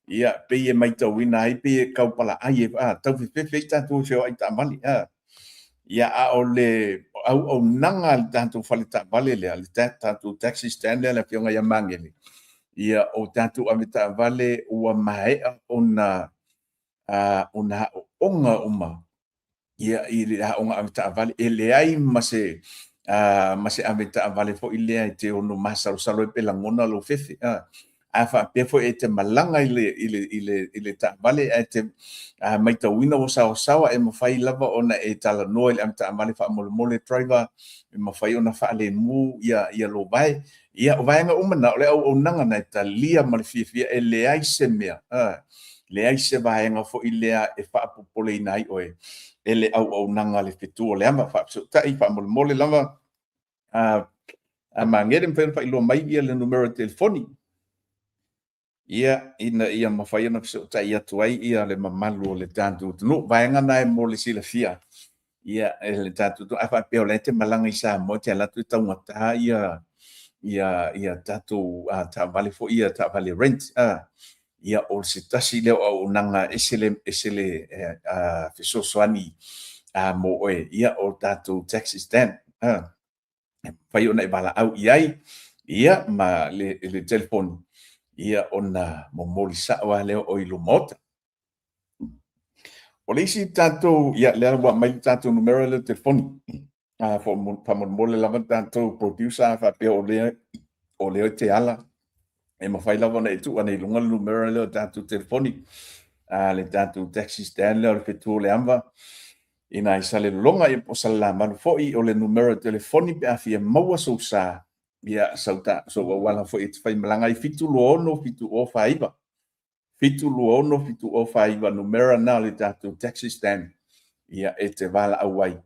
ia pei e matauina ai pei e tau palaai, tau fefefe ai tatou e feoai i taavale. Ia a o le auaunaga a le tatou faletaavale lea, le tatou taxi stand lea a le Afioga ia Magele, ia o tatou avetaavale ua maea ona aooga uma i le aoga avetaavale. E leai ma se avetaavale foi lea e te ono masalosalo ai pe lagona lou fefe. A faapea foi e te malaga i le taavale ae te matauina ua saoasaoa, e mafai lava ona e talanoa i le avetaavale, faamolemole driver, pe mafai ona faalemu lou vae. Ia o vaega uma na, o le auaunaga lena e talia ma le fiafia, e leai se mea, leai se vaega foi lea e faapopoleina ai oe e le auaunaga a le fetu o le ava. Faafesootai faamolemole lava Magele, pe mafai ona faailoa mai le numera o telefoni ia ina ia mafai ona fesootai atu ai le mamalu o le tatou atunuu. O vaega na mo le silafia e le tatou atunuu. A faapea o la e te malaga i Samoa e te alu atu e taugata tatou taavale foi ia taavale rent, ia o se tasi lea o auaunaga e ese le fesoasoani mo oe, ia o tatou taxi stand e mafai ona e valaau i ai ia ma le telefoni ona momoli sao lava lea o oe i lou maota. O le isi tatou, ia lea ua aumai le tatou numera lea o telefoni. Faamolemole lava tatou producer a faapea o lea e te ala, e mafai lava ona e tuu ane i luga le numera lea o tatou telefoni, le tatou taxi stand lea o le fetu o le ava i ina i Salelologa po o Salelavalu foi. O le numera o telefoni pe a fia maua sou sa, ia sou auala foi e te faimalaga ai, 726 7049. 726 7049 numera lena o le tatou taxi stand ia e te valaau ai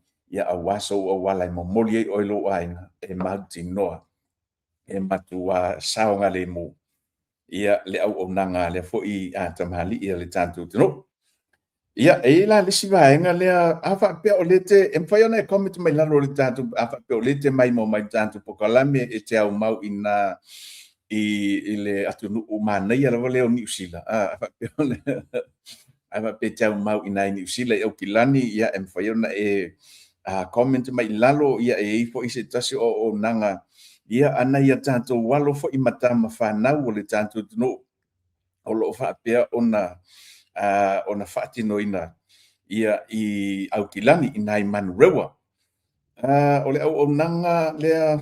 aua sou auala e momoli ai oe i lou aiga e mautinoa e matua saogalemu le auaunaga a lea foi tamalii a le tatou atunuu. Ia, e i ai la le isi vaega lea, a faapea o lea te, e mafai ona e comment mai lalo o le tatou, a faapea o lea te maimoa mai i le tatou polokalame e te aumau i ina i le atunuu manaia lava lea o Niu Sila, a faapea e te aumau i ina i Niu Sila i Aukilani, ia e mafai ona e comment mai i lalo, ia e i ai foi se tasi o auaunaga a nai a tatou alo foi ma tama fanau o le tatou atunuu o lo o faapea ona faatinoina i Aukilani i nai Manurewa. O le auaunaga lea,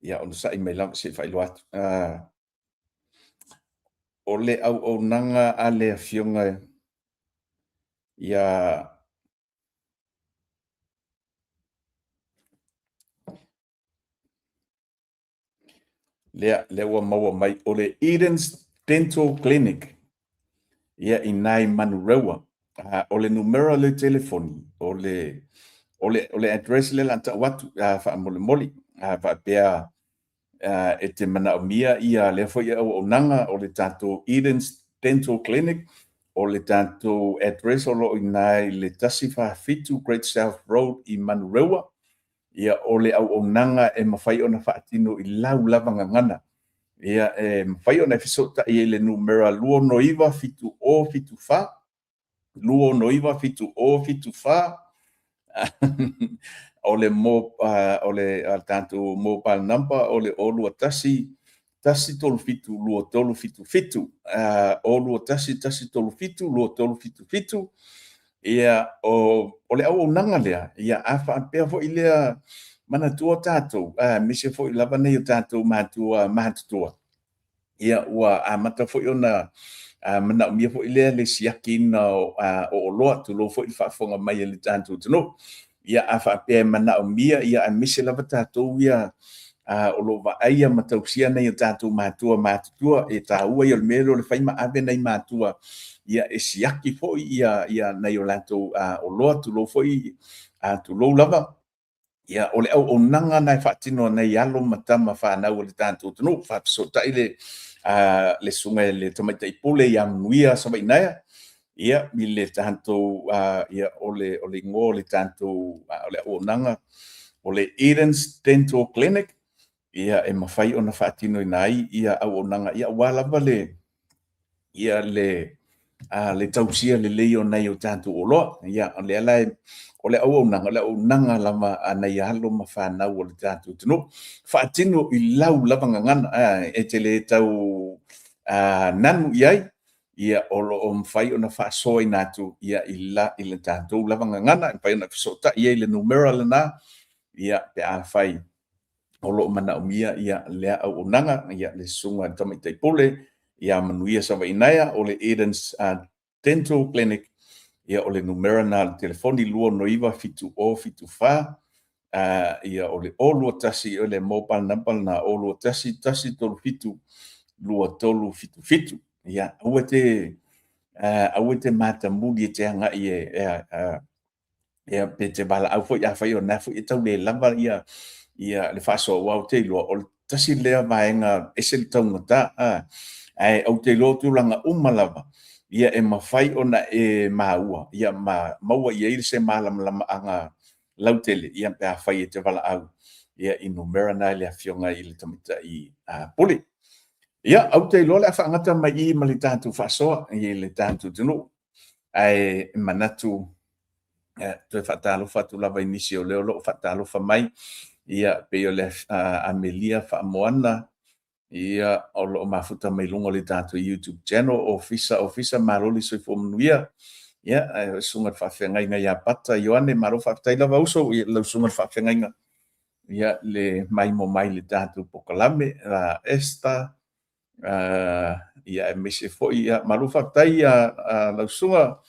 ia onosai mai lava se i faailoa atu. O le auaunaga a le Afioga ia lea, lea ua maua mai, o le Eden's Dental Clinic, ia i nai Manurewa. O le numera o le telefoni, o le, o le, o le address lea o le a tau atu, faamolemole, a faapea e te manaomia ia lea foi auaunaga o le tatou Eden's Dental Clinic, o le tatou address o lo o i ina i le 147 Great South Road i Manurewa. Ia, o le auaunaga e mafai ona faatino i lau lava gagana. Ia, e mafai ona e fesootai ai i le numera 269 7074, 269 7074. O le mo o le tatou mobile number o le 021 137 2377, 021 137 2377. Ia, o le auaunaga lea, ia, a faapea foi lea, manatua tatou, aemaise foi lava nai o tatou matua matutua, ia, ua amata foi ona manaomia foi lea le siakiina o oloa, tulou foi le faafofoga mai a le tatou atunuu. Ia, a faapea e manaomia, ia, aemaise lava tatou ia o lo o vaaia ma tausia nai o tatou matua matutua, e taua ia o le mea lea o le fai ma ave nai matua, ia, e siaki foi ia nai o latou oloa, tulou foi, tulou lava. Ia, o le auaunaga lena e faatino e nai alo ma tama fanau a le tatou atunuu. Faafesootai le susuga i le Tamaitai Pule ia Manuia Savaiinaea, ia, i le tatou, ia, o le igoa o le tatou o le auaunaga, o le Eden's Dental Clinic, ia, e mafai ona faatinoina ai ia auaunaga, ia, aua lava le ia le le tausia lelei o nai o tatou oloa. Ia, o lea la o le auaunaga, o le auaunaga lava a nai alo ma fanau o le tatou atunuu. Faatino i lau lava gagana, e te le tau nanu i ai, ia o lo o mafai ona faasoaina atu ia i le tatou lava gagana, e mafai ona fesootai ai i le numera lena, ia pe afai o lo o manaomia ia lea auaunaga, ia le susuga i le Tamaitai Pule ia Manuia Savaiinaea o le Eden's Dental Clinic, ia o le numera lena o le telefoni 269 7074, ia o le 021, o le mobile number lena 021 137 2377. Ia aua te matamuli e te agai e ia pe te valaau foi afai o lena foi e tau le lava ia ia le faasoa, aua ou te iloa o le tasi lea vaega ese le taugata, ae ou te iloa o tulaga uma lava ia e mafai ona e maua ia ma maua i ai se malamalamaaga lautele ia pe afai e te valaau ia i numera na i le Afioga i le Tamaitai Pule. Ia, ou te iloa o le a faagata mai i ma le tatou faasoa i le tatou atunuu, ae manatu toe faatalofa atu lava i nisi o lea o lo o faatalofa mai, ia pei o le Amelia Faamoana, ia o lo o mafuta mai luga o le tatou YouTube channel, Ofisa malo le soifua manuia. Ia, susuga i le faafeagaiga ia Pata Ioane, malo faafetai lava uso i lau susuga i le faafeagaiga, ia le maimo mai le tatou polokalame, Esther, ia aemaise foi, ia malo faafetai lau susuga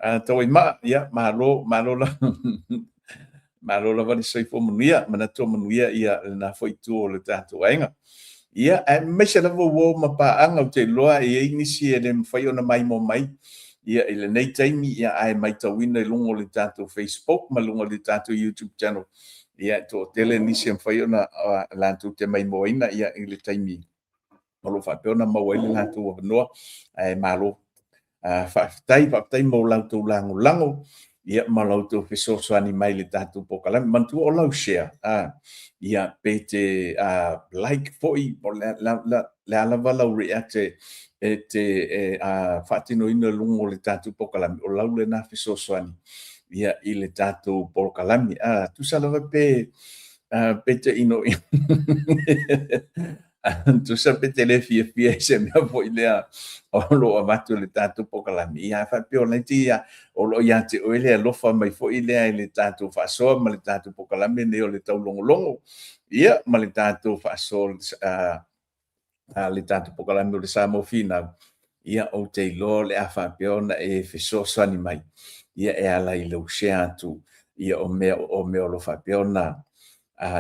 Tauaimaa, ia malo, malo lava, malo lava le soifua manuia, manatu o manuia ia lena foi itu o le tatou aiga. Ia, aemaise lava uo ma paaga, ou te iloa e i ai nisi e le mafai ona maimoa mai ia i lenei taimi, ia ae matauina i luga o le tatou Facebook ma luga o le tatou YouTube channel, ia e toatele nisi e mafai ona latou te maimoaina ia i le taimi o lo o faapea ona maua ai le latou avanoa. Ae malo faafetai, faafetai mo la outou lagolago ia ma la outou fesoasoani mai i le tatou polokalame. Manatua o lau share ia pe te like foi, o le a lava lau react e te faatinoina i luga o le tatou polokalame, o lau lena fesoasoani ia i le tatou polokalame. Tusa lava pe te ino tusa pe te le fiafia i se mea foi lea o lo o avatu i le tatou polokalame, ia faapea o laiti ia o lo o ia te oe le alofa mai foi lea i le tatou faasoa ma le tatou polokalame nei o le taulogologo, ia ma le tatou faasoa le tatou polokalame o le Samoa Finau, ia ou te iloa o le a faapea ona e fesoasoani mai ia e ala i lou share atu ia o mea o lo o faapea ona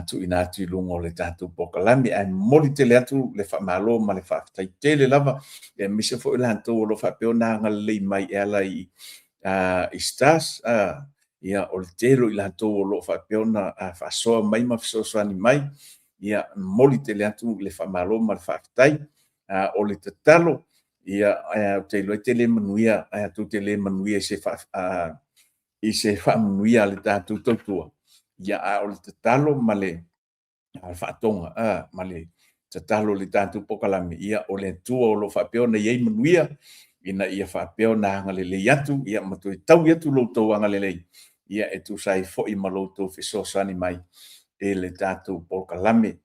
tuuina atu i luga o le tatou polokalame. Ae momoli tele atu le faamalo ma le faafetai tele lava, aemaise foi latou o lo o faapea ona agalelei mai e ala i stars, ia o le tele o i latou o lo o faapea ona faasoa mai ma fesoasoani mai, ia momoli tele atu le faamalo ma le faafetai. O le tatalo, ia ou te iloa e te le manuia, tou te le manuia i se faamanuia a le tatou tautua, ia a o le tatalo ma le faatoga ma le tatalo i le tatou polokalame, ia o le Atua o lo o faapea ona i ai manuia, ina ia faapea ona agalelei atu, ia ma toe taui atu lo outou agalelei, ia e tusa ai foi ma lo outou fesoasoani mai i le tatou polokalame.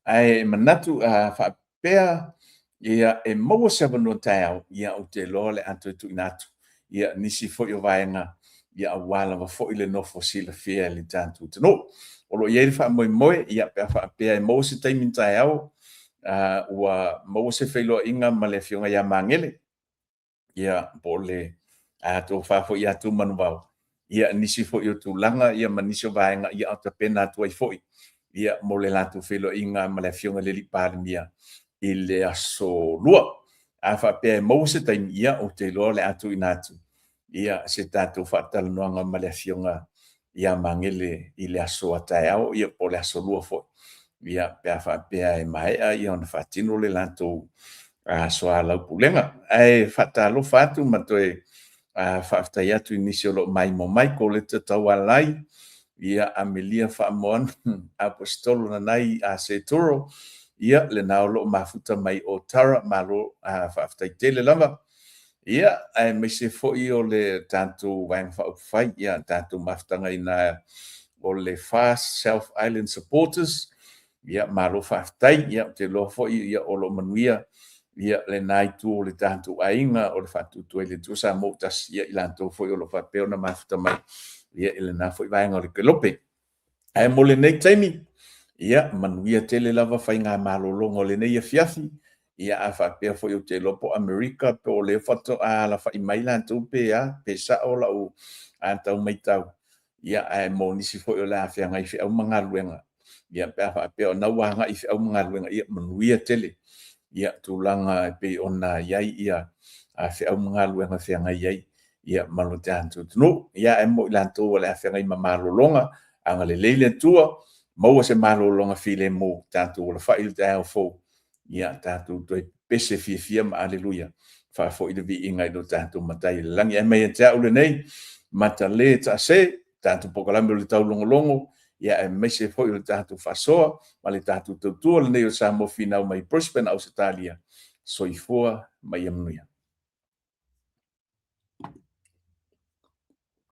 Ae manatu a faapea ia e maua se avanoa taeao, ia ou te iloa o le a toe tuuina atu ia nisi foi o vaega ia aua lava foi le nofo silafia e le tatou atunuu. O lo o i ai le faamoemoe ia pe a faapea e maua se taimi taeao, ua maua se feiloaiga ma le Afioga ia Magele, ia po o le tofa foi ia Tumanuvao, ia nisi foi o tulaga ma nisi o vaega a o tapena atu ai foi mo le latou feiloaiga ma le Afioga i le Palemia i le Aso Lua. A faapea e maua se taimi, ia ou te iloa o le a tuuina atu se tatou faatalanoaga ma le Afioga ia Magele i le aso a taeao po o le Aso Lua foi pe a faapea e maea ona faatino le latou soalaupulega. Ae faatalofa atu ma toe faafetai atu i nisi o lo o maimoa mai, Koleta Taualai, Amelia Faamoana Aposetolo Nanai Seturo, ia lena o lo o mafuta mai o Tara, malo faafetai tele lava. Ia, aemaise foi o le tatou Vaega Faaupufai, le tatou mafutaga i ina o le FAST South Island Supporters, ia malo faafetai. Ia ou te iloa foi o lo o manuia lena itu o le tatou aiga o le Faatuatua i le Atua Samoa ua Tasi, ia i latou foi o lo o faapea ona mafuta mai i lena foi vaega o le kelope. Ae mo lenei taimi, ia manuia tele lava faiga malologa o lenei afiafi. Ia a faapea foi ou te iloa po o Amerika po o lea faatoa alafai mai latou pe a, pe sao lau tau matau, ae mo nisi foi o le a feagai i feau ma galuega, ia pe a faapea o lena ua agai i feau ma galuega, ia manuia tele tulaga e pei ona i ai feau ma galuega e feagai ai ma lo tatou atunuu. Ae mo i latou o le a feagai ma malologa, agalelei le Atua, maua se malologa filemu, tatou alafai i le taeao fou, tatou toe pepese fiafia ma aleluia, faafoi le viiga i lo tatou Matai i le lagi. Ae mai ia te au lenei, Matale Taase, tatou polokalame o le taulogologo, aemaise foi o le tatou faasoa ma le tatou tautua lenei o Samoa Finau mai Brisbane, Ausetalia, soifua ma ia manuia.